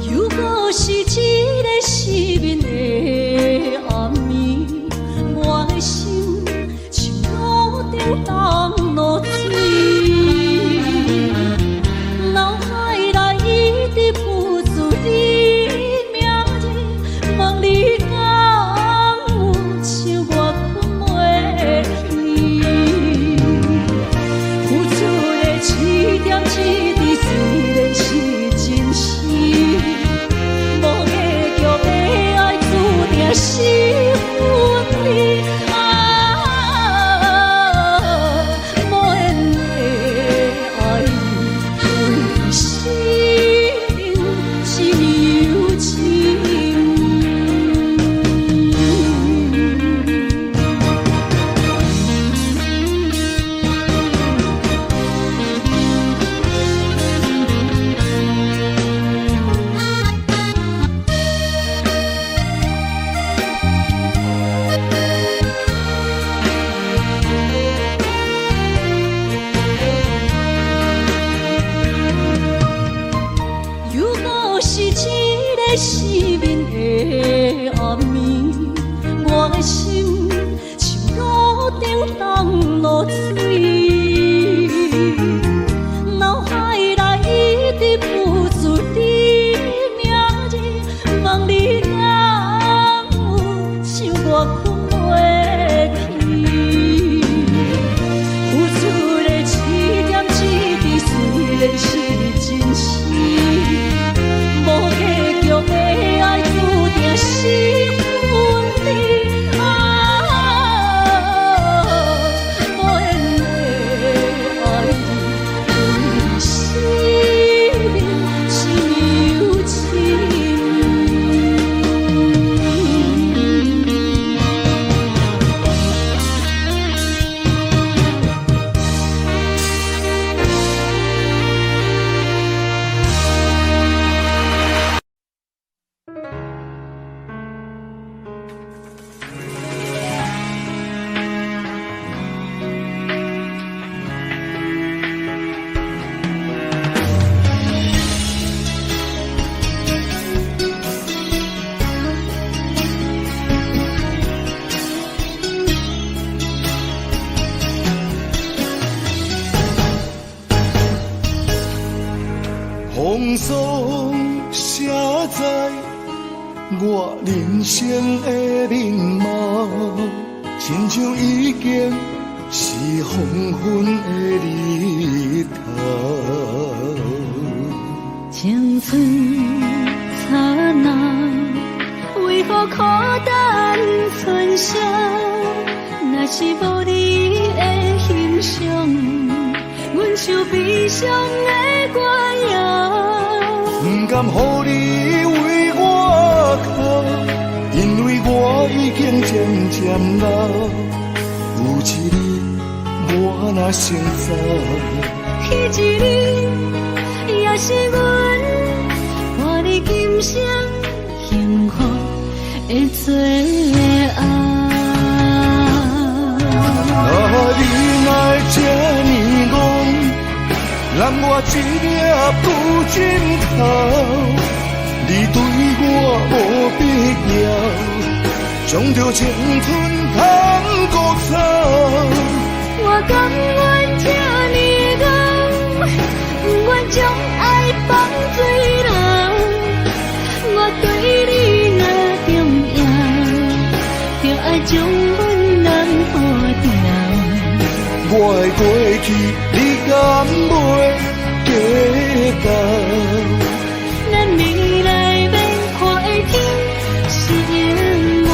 又閣是一个失眠的暗暝，我的心像炉頂凍露水，腦海內一直浮出你名字，問你敢有像我睏袂去？付出的一點一滴雖然是真實，無結局的愛注定是分離。啊，無緣的愛你，為生命只有情。又閣是一個失眠的暗暝，我的心像爐頂凍露水，腦海內一直浮出你名字，問你敢有像我睏袂去？付出的一點一滴雖然是真實，無結局的愛注定是分離。啊，無緣的我人生的面貌，親像已經是黃昏的日頭。青春燦爛，為何苦等春宵？若是無你的欣賞，阮像悲傷的歌謠。不甘予你為我哭，因為我已經漸漸老。有一日我若先走，彼一日也是阮伴你今生幸福的最後。啊，你哪會這呢戇，攬我一領布枕頭，你對我無必要，將著青春通孤走。我甘願這呢戇，不願將愛放水流。我對你若重要，就愛將阮人保掉。我的過去，你敢袂計較？咱未來欲看的天是永遠，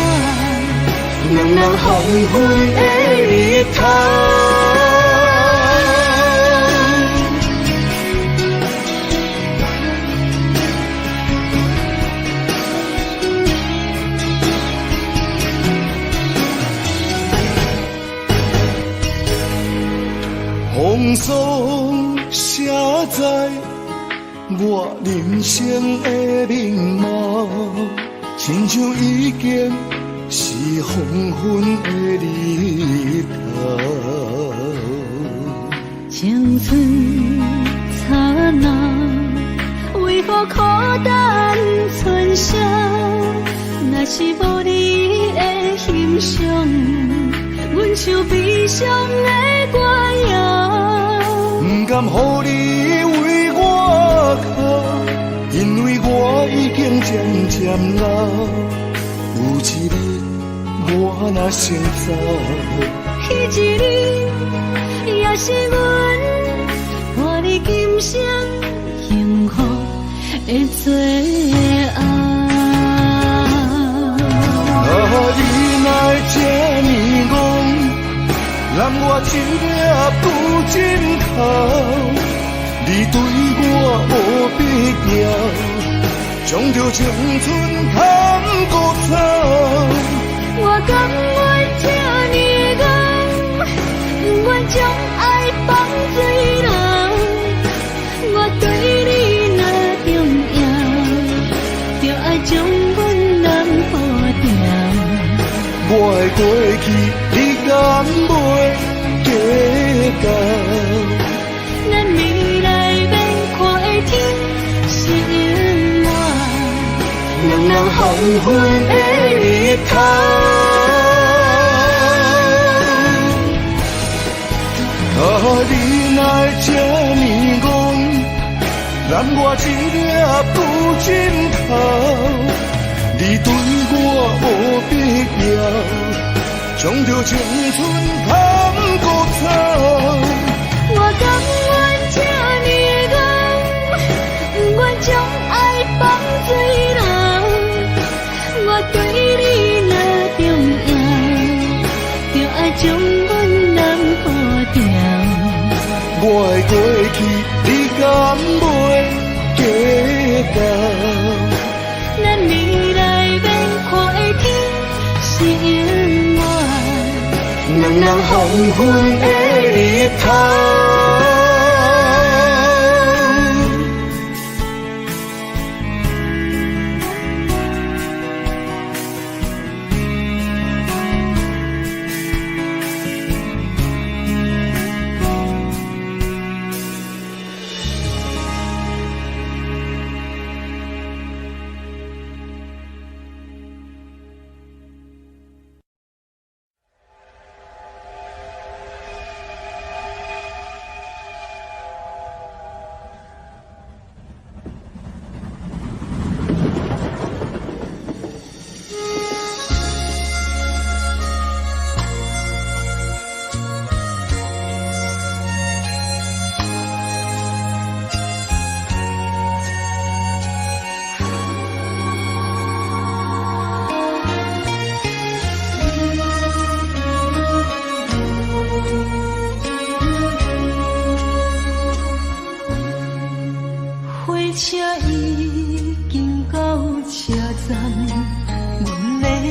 兩人黃昏的日頭。風霜寫在我人生的面貌，親像已經是黃昏的日頭。青春燦爛，為何苦等春宵？若是無你的欣賞，阮像悲傷的歌謠。不甘予你為我哭，因為我已經漸漸老。有一日我若先走，彼一日也是阮伴你今生幸福的最後。啊，你哪會這呢戇，攬我一領布枕頭，你對我無必要，將著青春通孤走。我甘願這呢戇，不願將愛放水流。我對你若重要，就愛將阮人保掉。我的過去，你敢袂計較？咱未來欲看的天是永遠，兩人黃昏的日頭。啊，你哪會這呢戇，攬我一領布枕頭，你對我無必要，將著青春通孤走。我甘願這呢戇，不願將愛放水流。我對你若重要，就愛將阮人保掉。我的過去，你敢袂計較？咱未來欲看的天是永遠，兩人黃昏的日頭。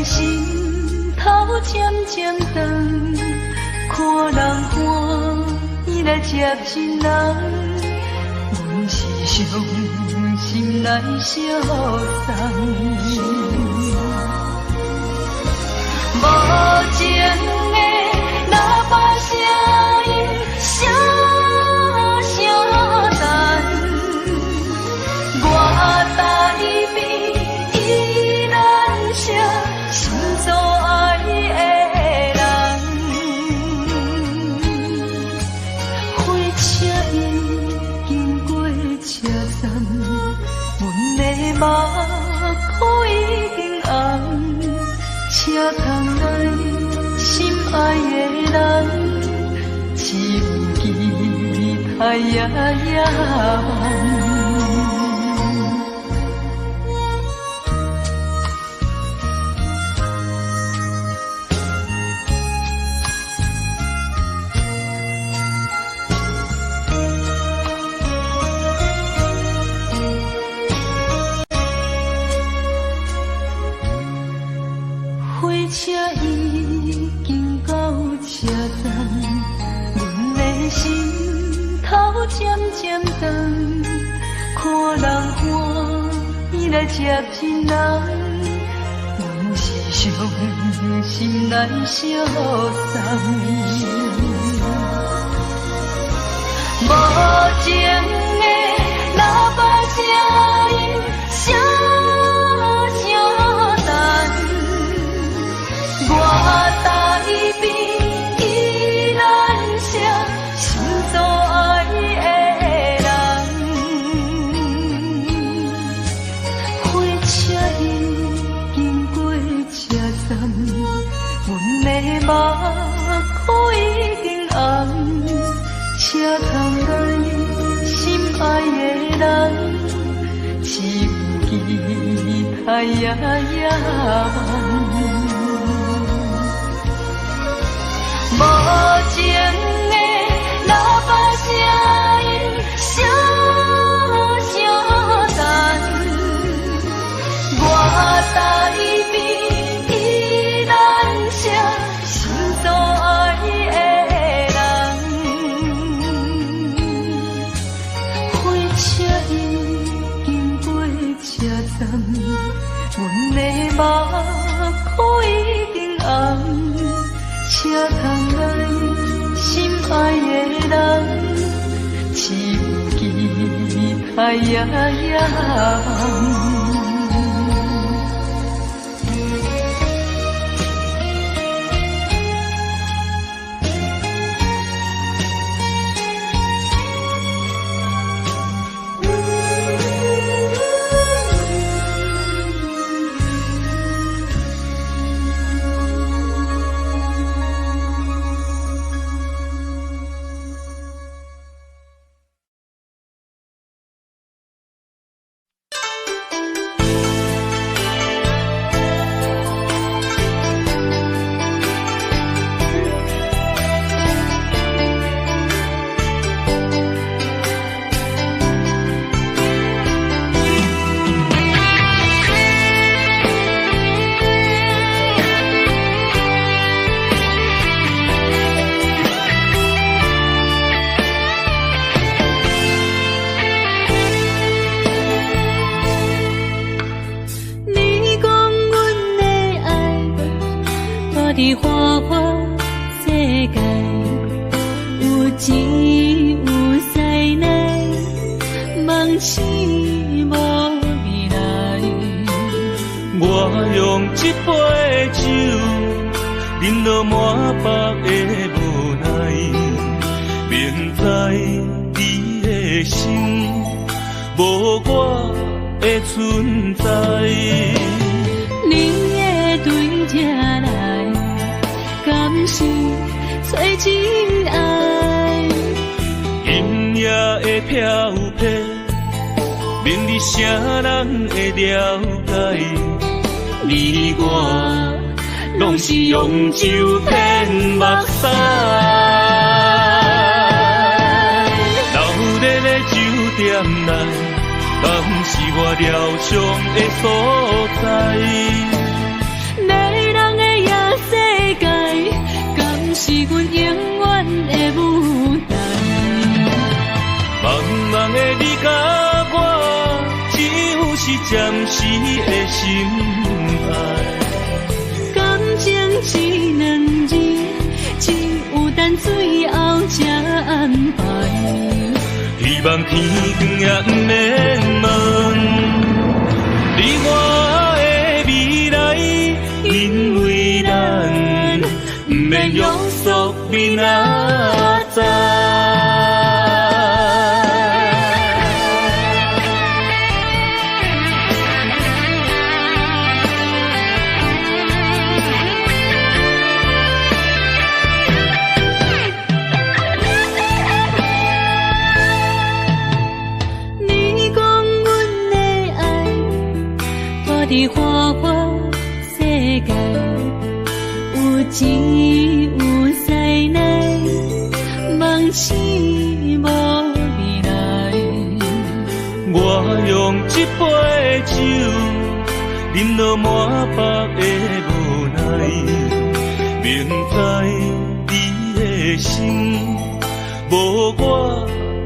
心頭漸漸長，看人歡喜來接近人，阮是傷心來相送。無情的喇叭聲音，聲聲等，我台邊依然是心所愛的人。火車已經過車站，阮的目眶已經紅。車窗內心愛的人，只有期待夜夜梦。火車已經到車站，阮的心頭漸漸長，看人歡喜來接近人，阮是傷心來相送。無情的喇叭聲音，聲聲等，我台邊依然是心所愛的人。火車已經過車站，阮的目眶已經紅。車窗內心愛的人，只有期待夜夜夢。無情的喇叭聲音，聲聲等，我台邊依然是心所愛的人。火車已經過車站，阮的目眶已經紅。車窗內心愛的人，只有期待夜夜夢。伫花花世界，有钱有势来，梦醒无未来。我用这杯酒，饮到满腹的无奈，明知你的心无我的存在。你会对这来，敢是找真爱？今夜的飘泊，免你啥人会了解？你我拢是用酒骗目屎。闹热的酒店内，敢是我疗伤的所在？迷的心愛。感情這兩字，只有等最後才安排。希望天光也毋免問，你我的未來，因為咱毋免約束明仔載。你講阮的愛，活佇花花世界，有錢有師奶，夢醒無未來。我用這杯酒，飲落滿腹的無奈，明知你的心無我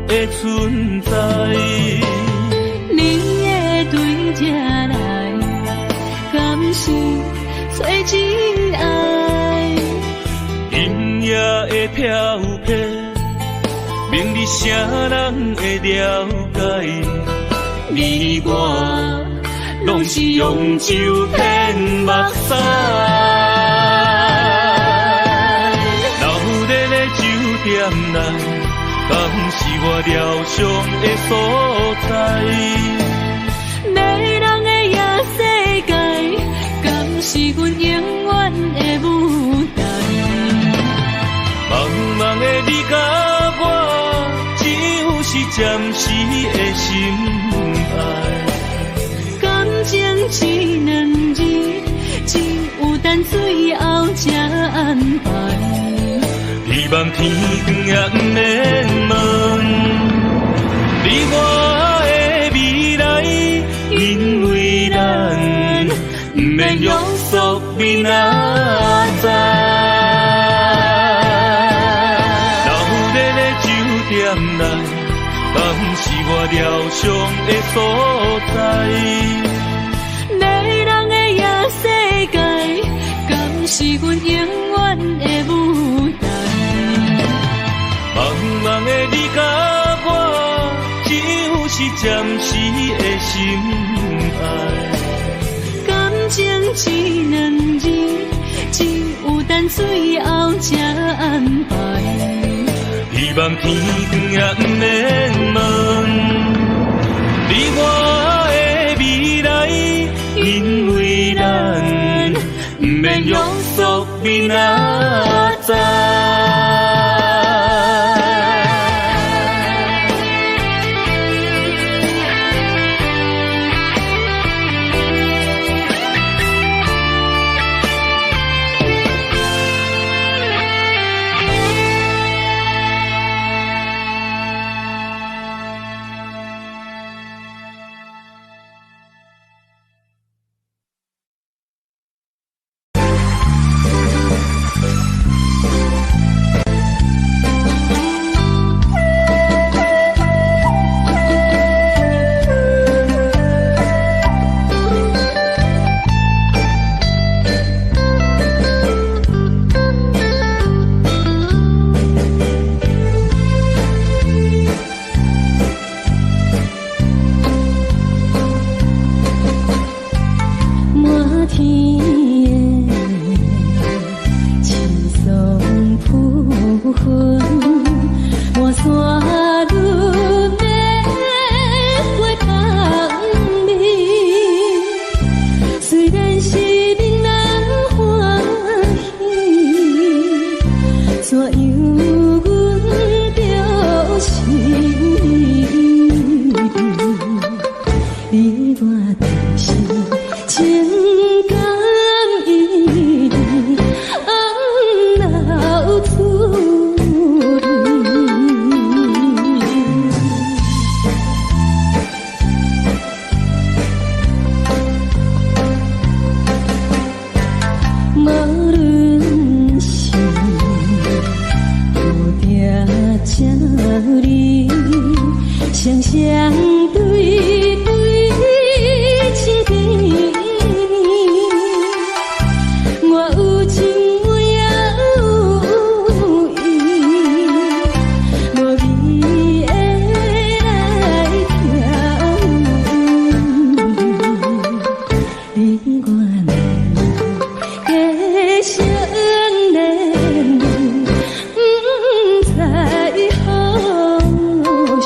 的存在。你會對這來，敢是找真愛？今夜的飄泊，明日誰人會了解？你我攏是用酒騙目屎。鬧熱的酒店內，敢是我療傷的所在？迷人的夜世界，敢是阮永遠的舞台？茫茫的你佮我，只有是暫時的心愛。感情這兩字，只有等最後才安排。希望天光也毋免問，你我的未來，因為咱毋免約束明仔載。鬧熱的酒店內，敢是我療傷的所在？迷人的夜世界，敢是阮永遠的舞台？茫茫的你佮我，只有是暫時的心愛。感情這兩字，只有等最後才安排。希望天光也毋免問，你我的未來，因為咱毋免約束明仔載。滿天的青松浮雲，滿山女玫瑰香味。雖然是闽人歡喜，怎樣阮著是你我就是情感依依，红流出去。假相连，毋知何时。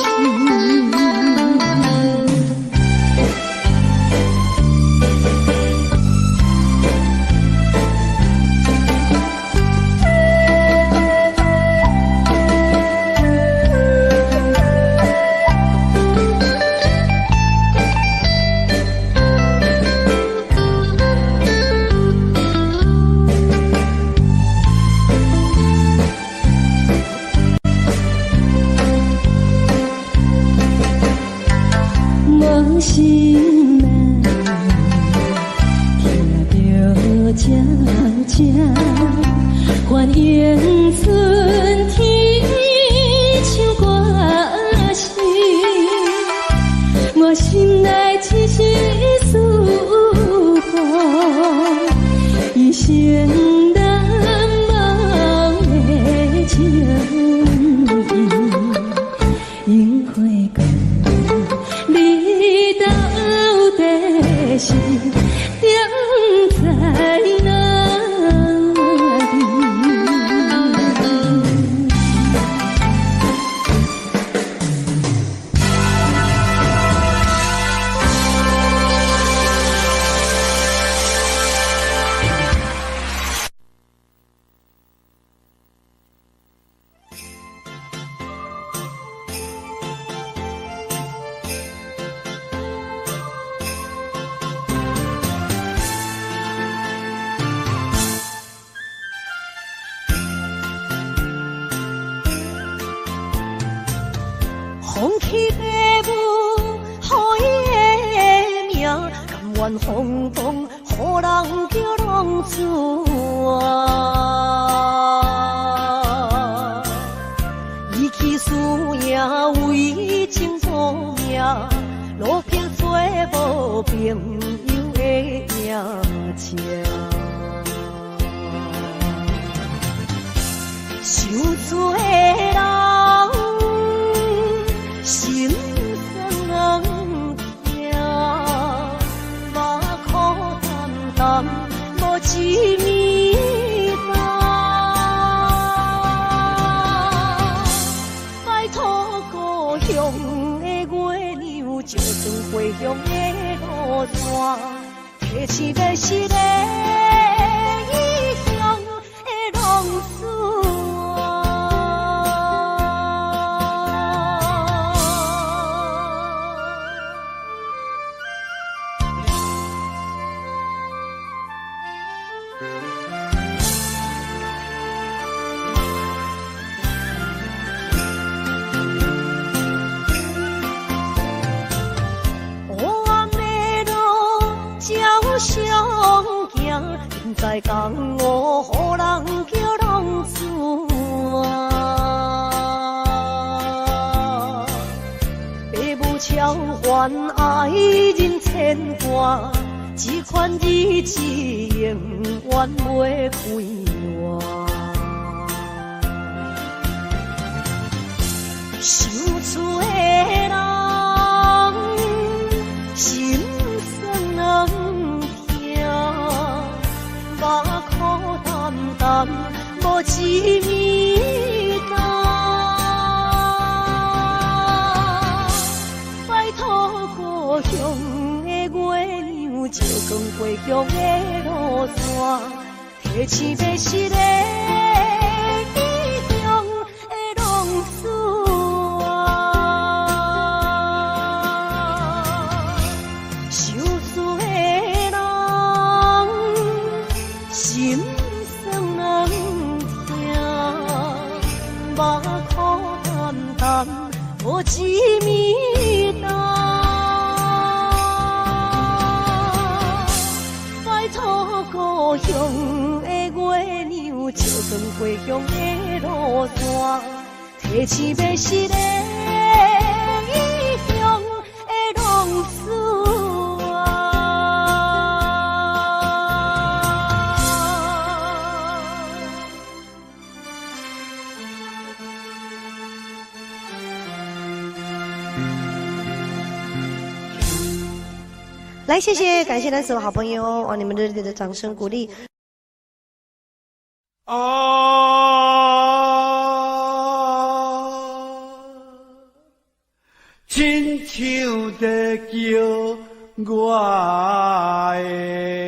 无心内听著鸟声，欢迎春天唱歌声，我心内一丝思慕，一生難忘的情意，樱花過。你到底是踮在哪裡？放棄爸母予伊的名，甘願風光予人叫浪子啊！伊去輸贏為情賭命，落魄做無朋友的影子。想做人心酸痛，目苦澹澹，無一暝冬。拜託故鄉的月娘，照轉回鄉的路線，提醒欲失的異鄉的浪子啊。黑暗的路照相行，不知江湖予人叫浪子啊。爸母超凡愛人牽掛，這款日子永遠袂快活。想厝的人心酸痛，目苦澹澹，無一暝冬。拜託故鄉的月娘，照光回鄉的路線，提醒欲失的異鄉的浪子啊。想厝的人心酸痛，目苦澹澹，無一暝冬。拜託故鄉的月娘，照光回鄉的路線，提醒欲失的異鄉的浪子啊。來，謝謝，感謝咱所有好朋友，哇，你們熱烈的掌聲鼓勵。啊，親像在叫我的。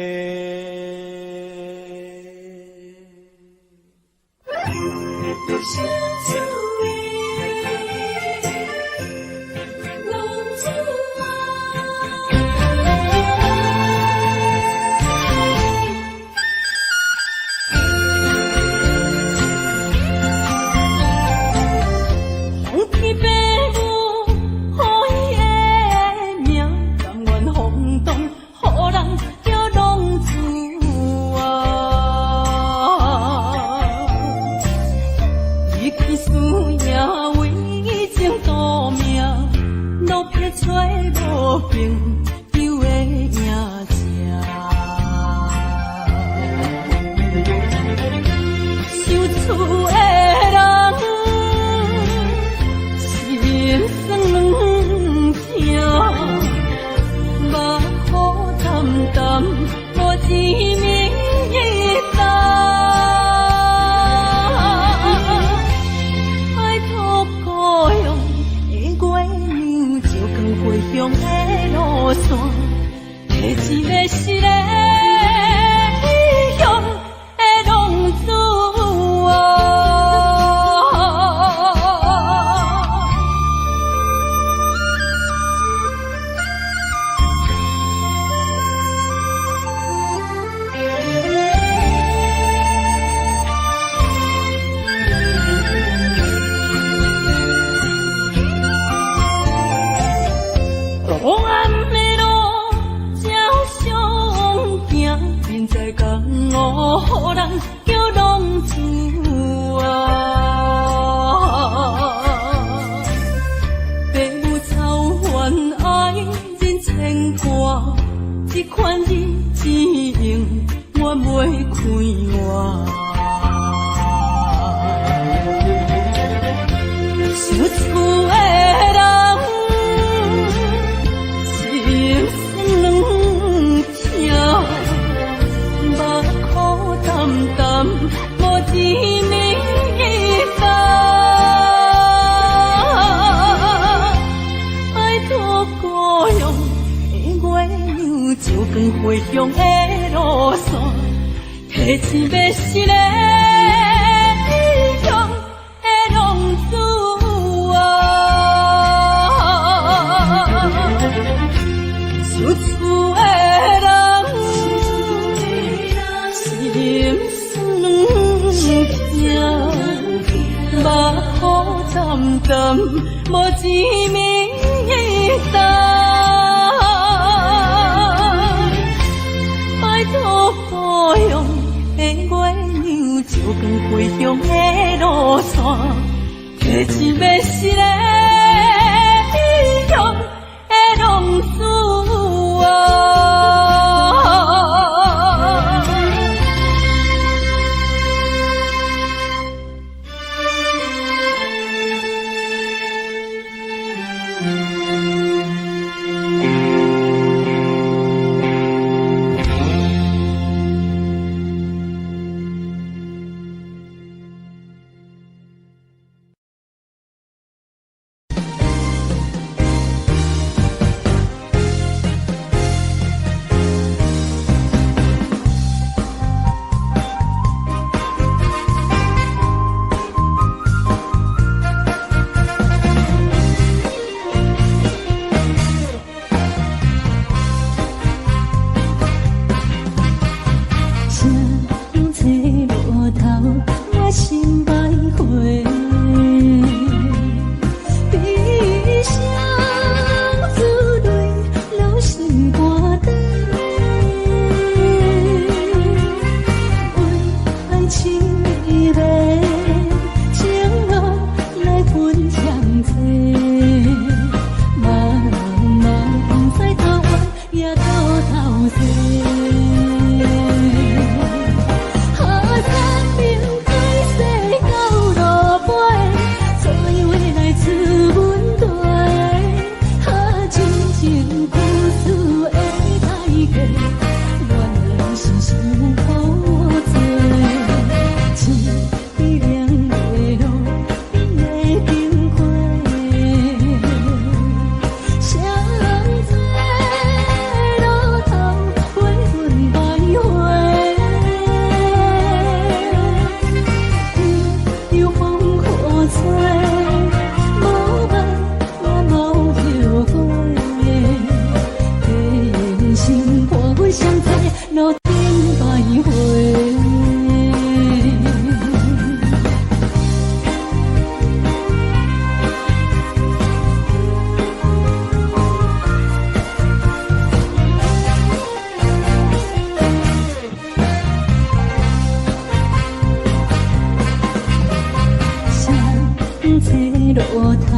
这路頭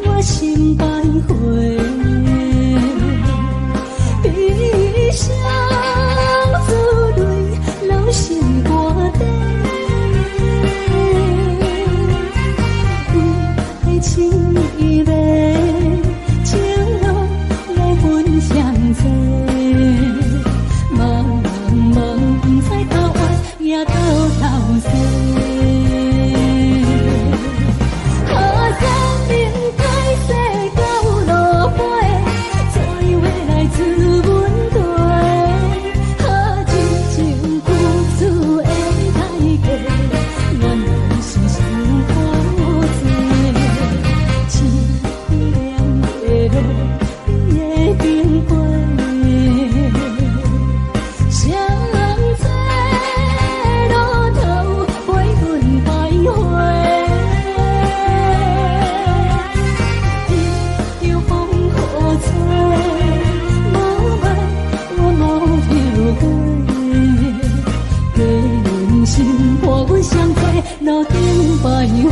我心徘徊，悲傷珠淚留心肝底，為愛情伊的情路來分相濟，茫茫不知頭遠也到頭西。河山明海西到落尾，怎樣會來自阮地？哈真情付出的代價，原來是傷可濟。凄涼的路，你會經過。誰人這路途陪阮徘徊？一場風雨吹，無愛我無後悔。假忍心伴阮相做路頂徘徊。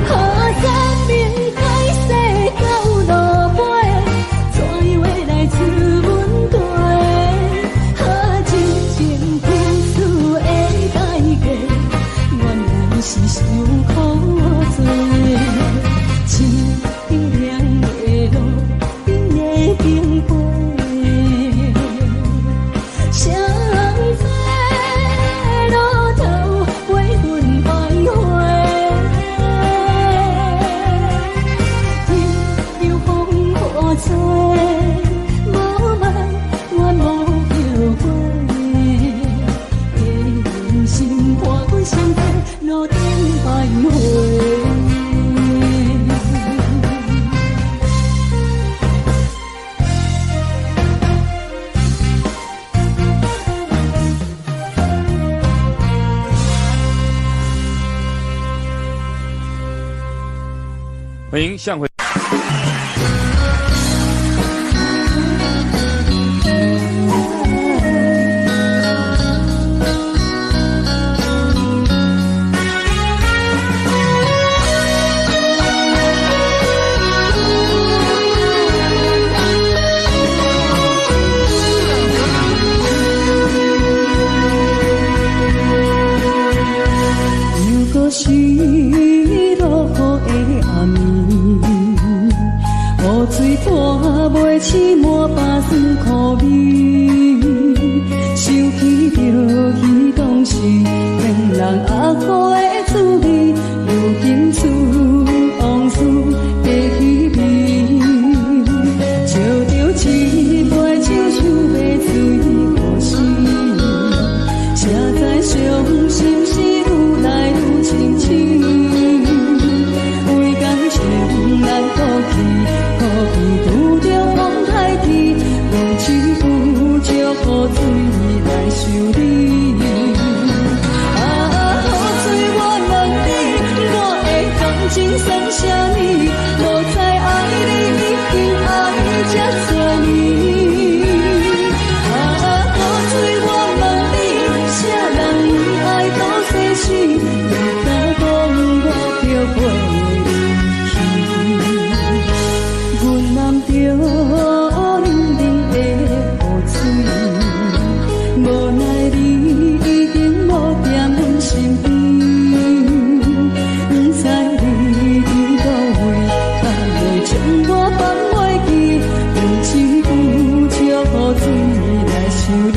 河山明海西到落尾，怎樣會來自阮地？哈真情付出的代價，原來是傷可濟。凄涼的路，你會經過。誰人這路途陪阮徘徊？一場風雨吹，無愛我無後悔。假忍心伴阮相做路頂徘徊。歡迎向回。又閣是落雨的暗暝，雨水拖袂醒滿腹酸苦味，想起著彼當時騙人阿苦的滋味，如今思往事爬起味，照著一杯酒想欲醉可惜，才知傷心事愈來愈清醒。為感情難過去，可比拄著風颱天，用一句石雨水來想你。啊，雨水我問你，我的感情算啥物？無知愛你已經愛這多年。啊，雨水我問你，啥人為愛到世死？你敢講我著陪你去？阮攬著冷冷的雨水，無奈你已經無踮阮身邊，不知你佇佗位，敢會將我放袂記？用一句石雨水來想你。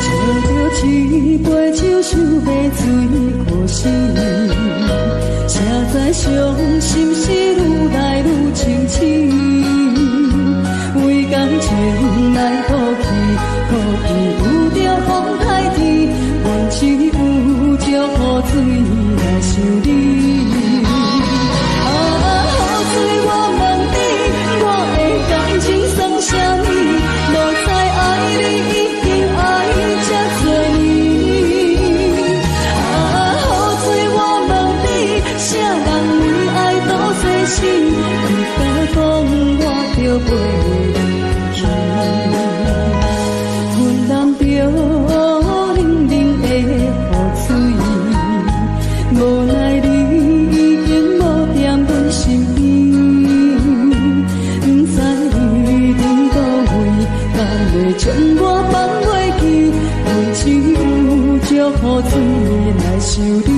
照著一杯酒想欲醉可惜，才知傷心事愈來愈清醒。水來想你。啊，雨水我問你，我的感情算啥物？無知愛你已經愛這多年。啊，雨水我問你，啥人為愛多細心？不敢講，我著陪你去。阮淋著冷冷的雨水，無奈你已經無踮阮身邊，不知你佇佗位，敢會將我放袂記？阮只有借雨水來想你。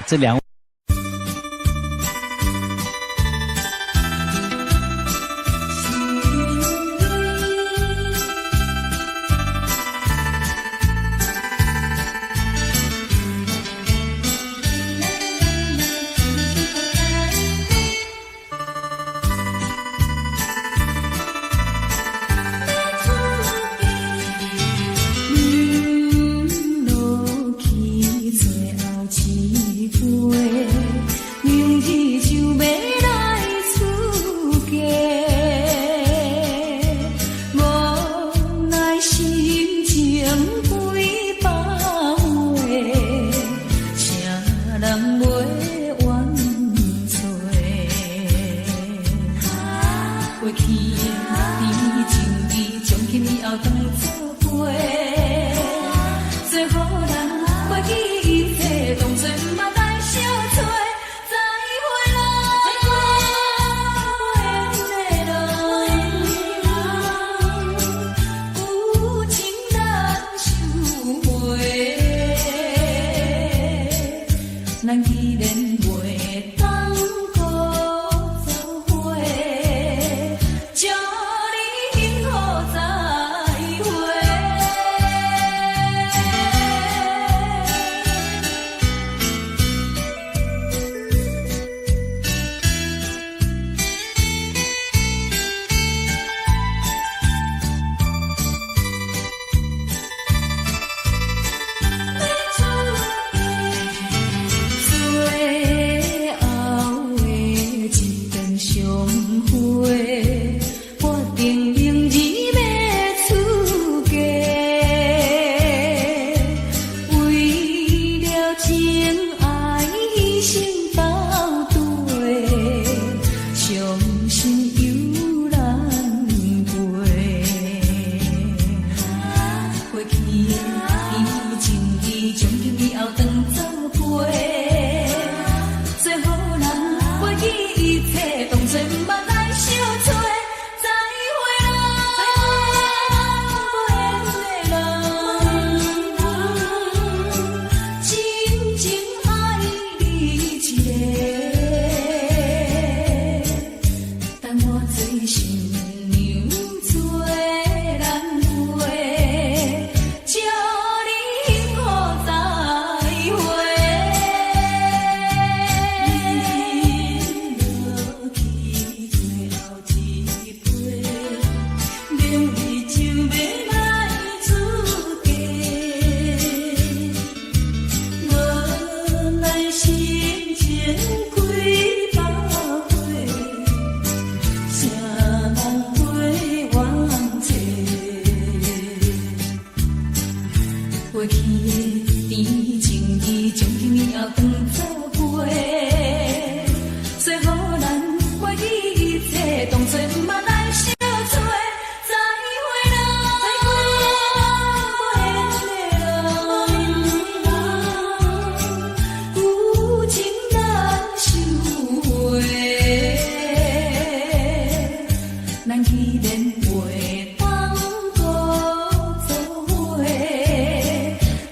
這兩。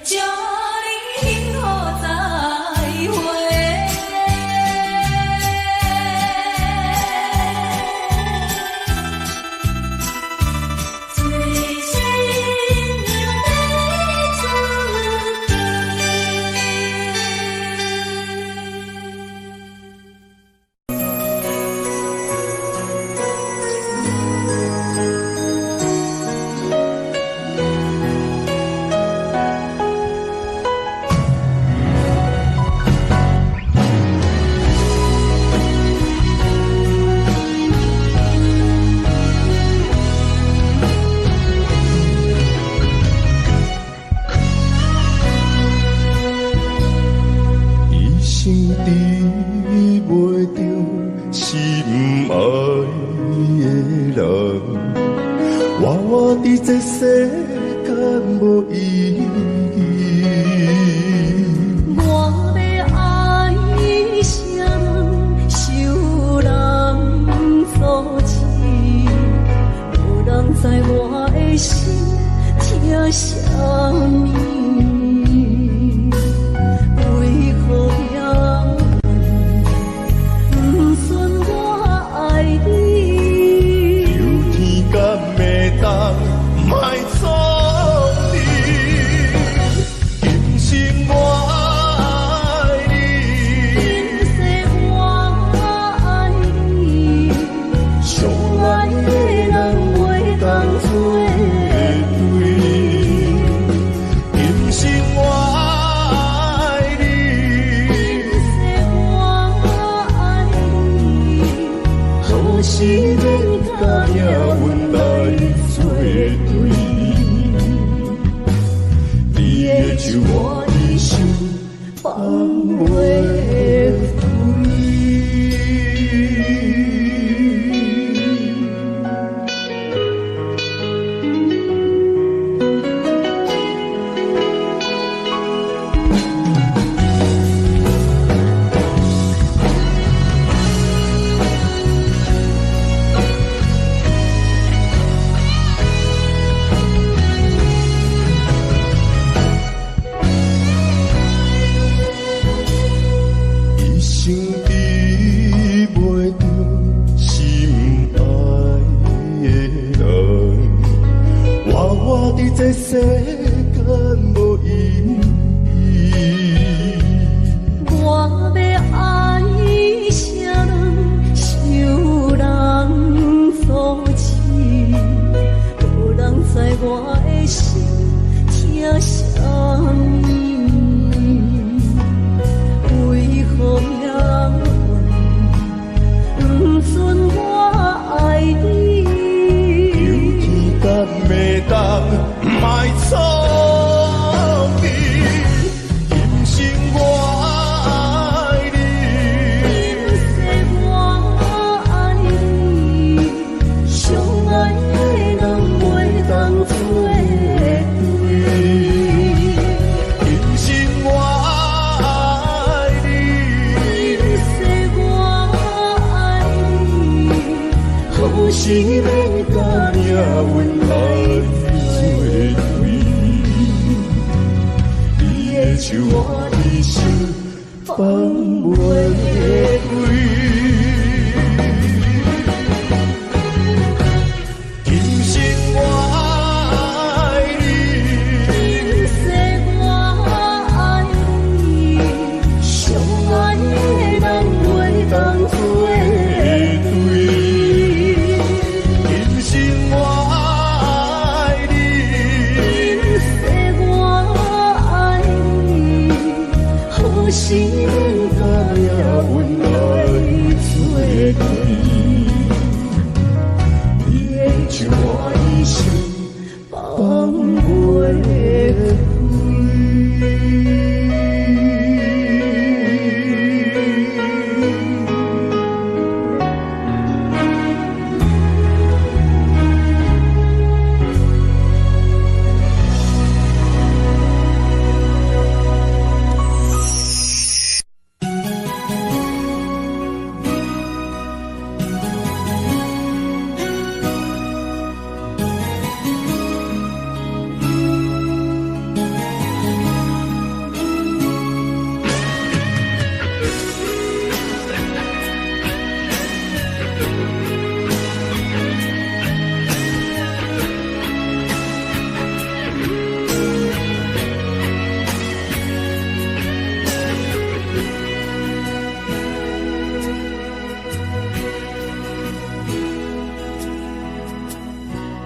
祝你幸福再會。生治袂著心愛的人，活活佇這世間無意義。我欲愛啥人，受人阻止，無人知我的心疼啥物。為何命運毋准我愛你？求天敢會當莫創治，今生我愛你，今世我愛你，相愛的人袂當做對。今生我愛你，今世我愛你，何時免共命運來做對？你的手我一生放袂開。一生治袂著心愛的人，活活佇這世間無意義。我欲愛啥人，受人阻止，無人知我的心疼啥物。為何命運毋准我愛你？求天敢會當莫創治，今生我愛你，今世我愛你，相愛的人袂當做對。今生我愛你，今世我愛你，何時免共命運來做對？你的手我一生放袂開。今生我愛你，今世我愛你，相愛的人袂當做對。今生我愛你，今世我愛你，何時免共命運來做對？你的手我一生放放袂袂開。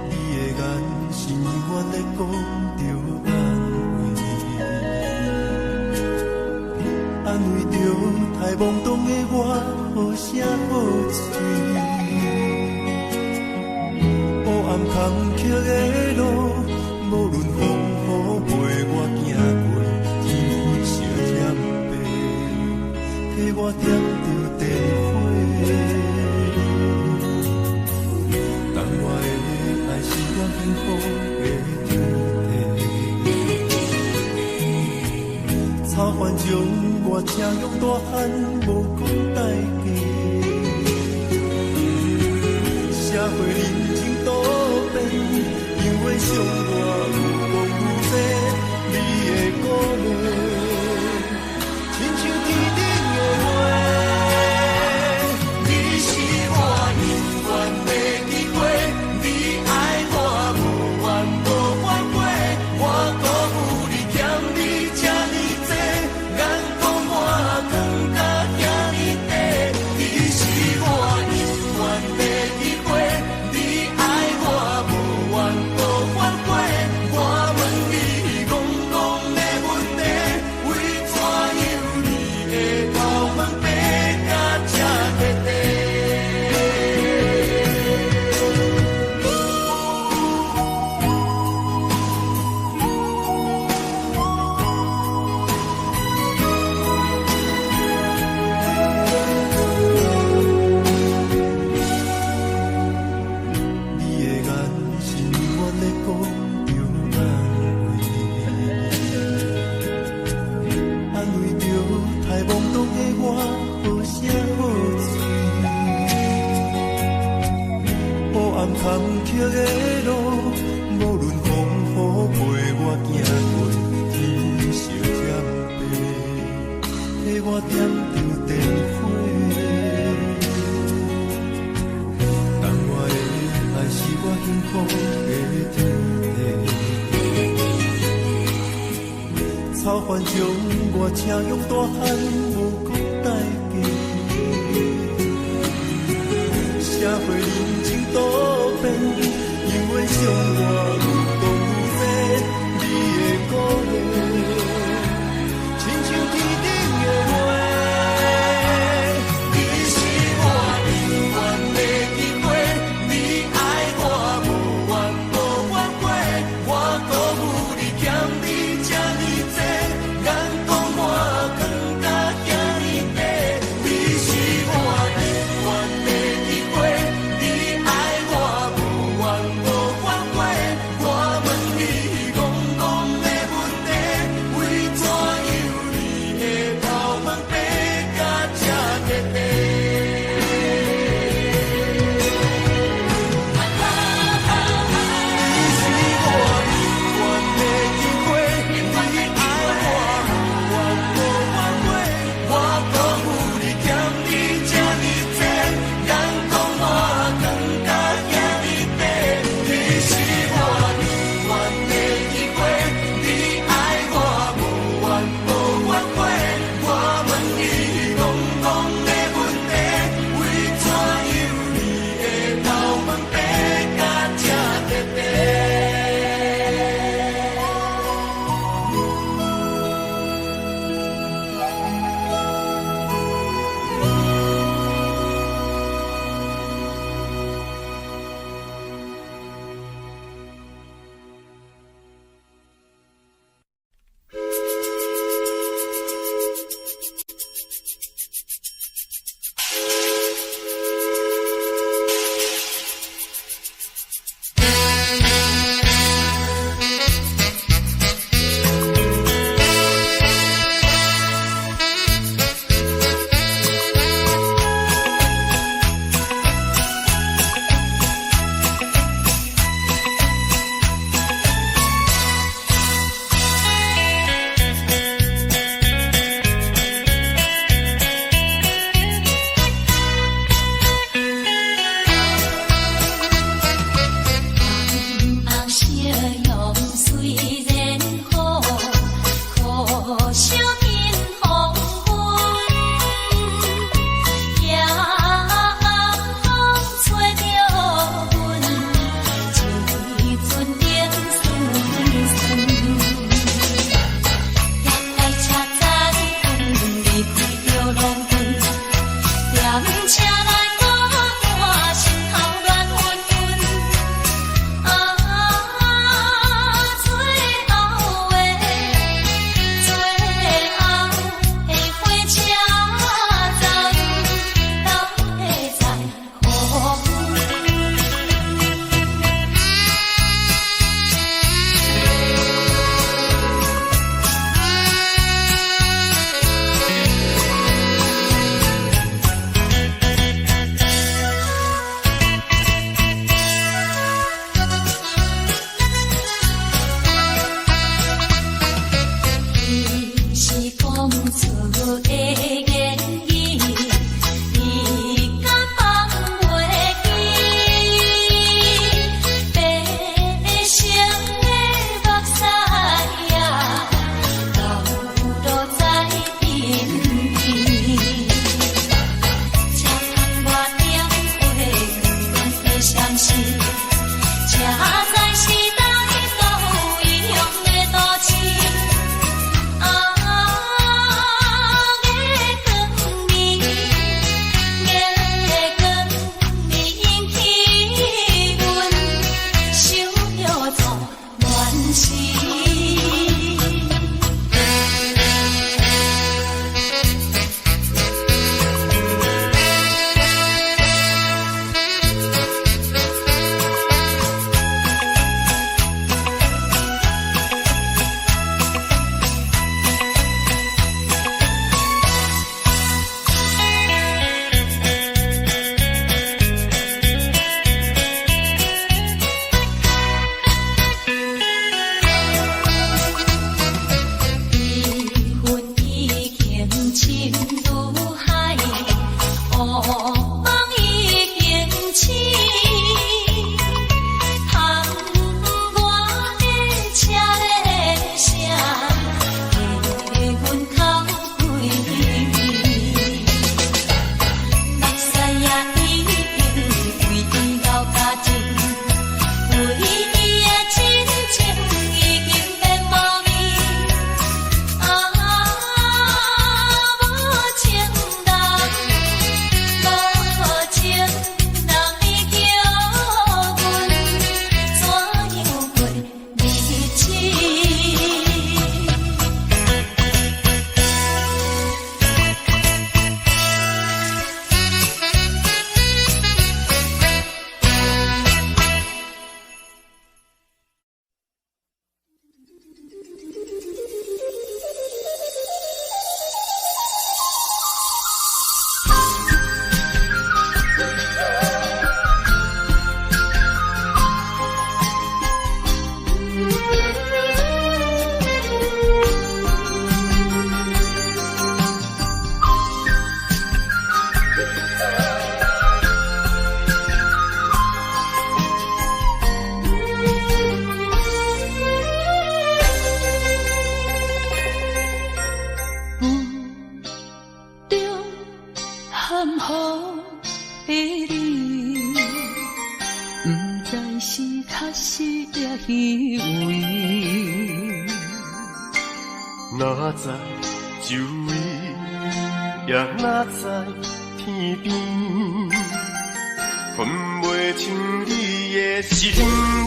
你的眼神永遠咧講著安慰，安慰著太懵懂的我，好聲好喙。黑暗坎坷的路，無論風雨陪我行過，天昏小點白，替我點著電火。但我的愛是我幸福的天地。草原將我請養大漢，無講代價。社會人情多變，永遠傷我愈講愈濟，你的鼓勵，親像天頂的月。你是我永遠的機會，你愛我無怨無反悔，我辜負你欠你這呢濟，眼光我藏甲遐呢短。你是我永遠的機會，你愛我無怨無反悔，我問你戇戇的問題，為怎樣你的頭毛白甲這徹底？你的眼神永遠咧講著安慰，安慰著太懵懂的我，好聲好喙。黑暗坎坷的路，無論風雨陪我行過，天色漸白，替我點著電火。但我的愛是我幸福的天地。草原將我請養大漢，無講代價。社會人情多變，永遠傷我愈講愈濟，你的鼓勵，親像天頂的月。你是我永遠的機會，你愛我無怨無反悔，我辜負你欠你這呢濟，眼光我藏甲遐呢短。你是我永遠的機會，你愛我無怨無反悔，我問你戇戇的問題，為怎樣你的頭毛白甲這徹底？你是我永遠的機會，你愛我無怨無反悔，我辜負你欠你這呢濟，眼光我藏甲遐呢短。你是我永遠的機會，你愛我無怨無反悔，我問你戇戇的問題，為怎樣你的頭毛白甲這徹底？的言语，你敢放袂记？白色的目屎啊，流落在天边。车窗外点火光的相思，这才是咱故乡的都市。啊，月光暝，月光暝引起阮想著做恋时。离分已经深如海，乌梦已经醒。窗外的车铃声，替阮哭几暝。目屎也已经为伊流干净，为伊的真情已经变无味。啊，无情人，无情人，你叫阮怎样过日子？雾中含雨的你，毋知是确实抑虚伪。哪知周围，也哪知天边，分袂清你的心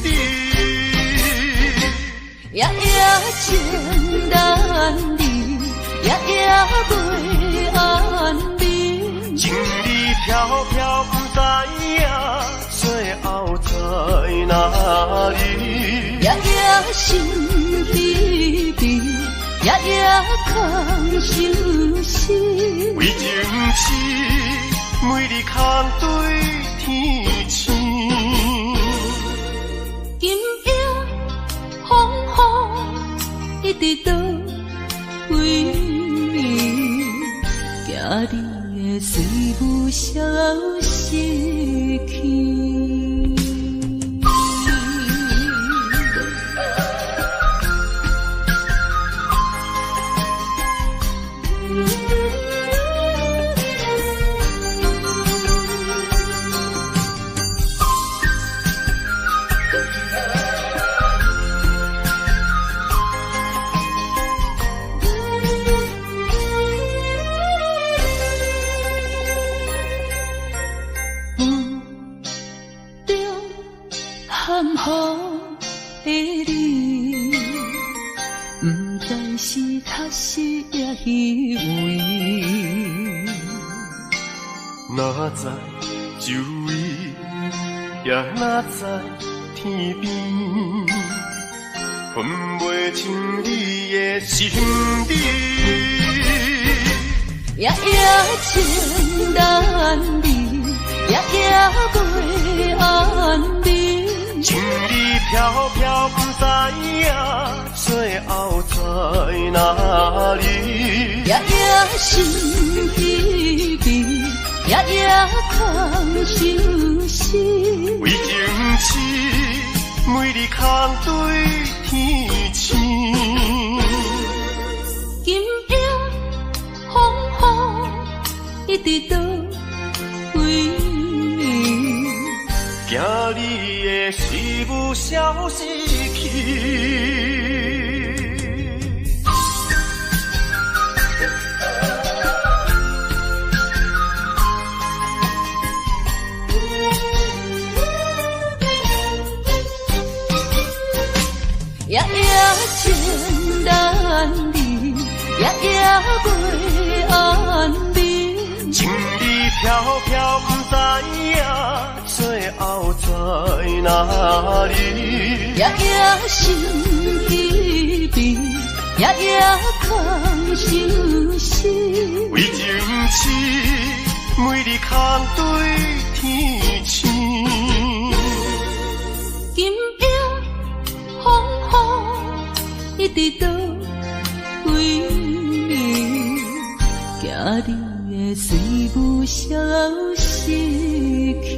理。夜夜情难离，夜夜袂安眠。情理飘飘，不知影最后在哪里。夜夜心疲疲，夜夜空相思。为情痴，每日空对天星。今夜风雨一直倒位，惊你会随雾消失去。雾中含雨的你，毋知是确实抑虚伪。哪知周围，也哪知天边，分袂清你的心理。夜夜情难离，夜夜袂安眠。情情理飄飄不知影，最後在哪裡？夜夜心疲憊，夜夜空相思。為情痴，每日空對天星。今夜風雨一直倒位？驚你的思慕消失去。夜夜情難離，夜夜袂安眠。情理飄飄不知影，最後在哪裡？夜夜心疲憊，夜夜空相思。為情痴，每日空對天星。今夜風雨一直倒位？驚你的思慕消失去。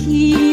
記。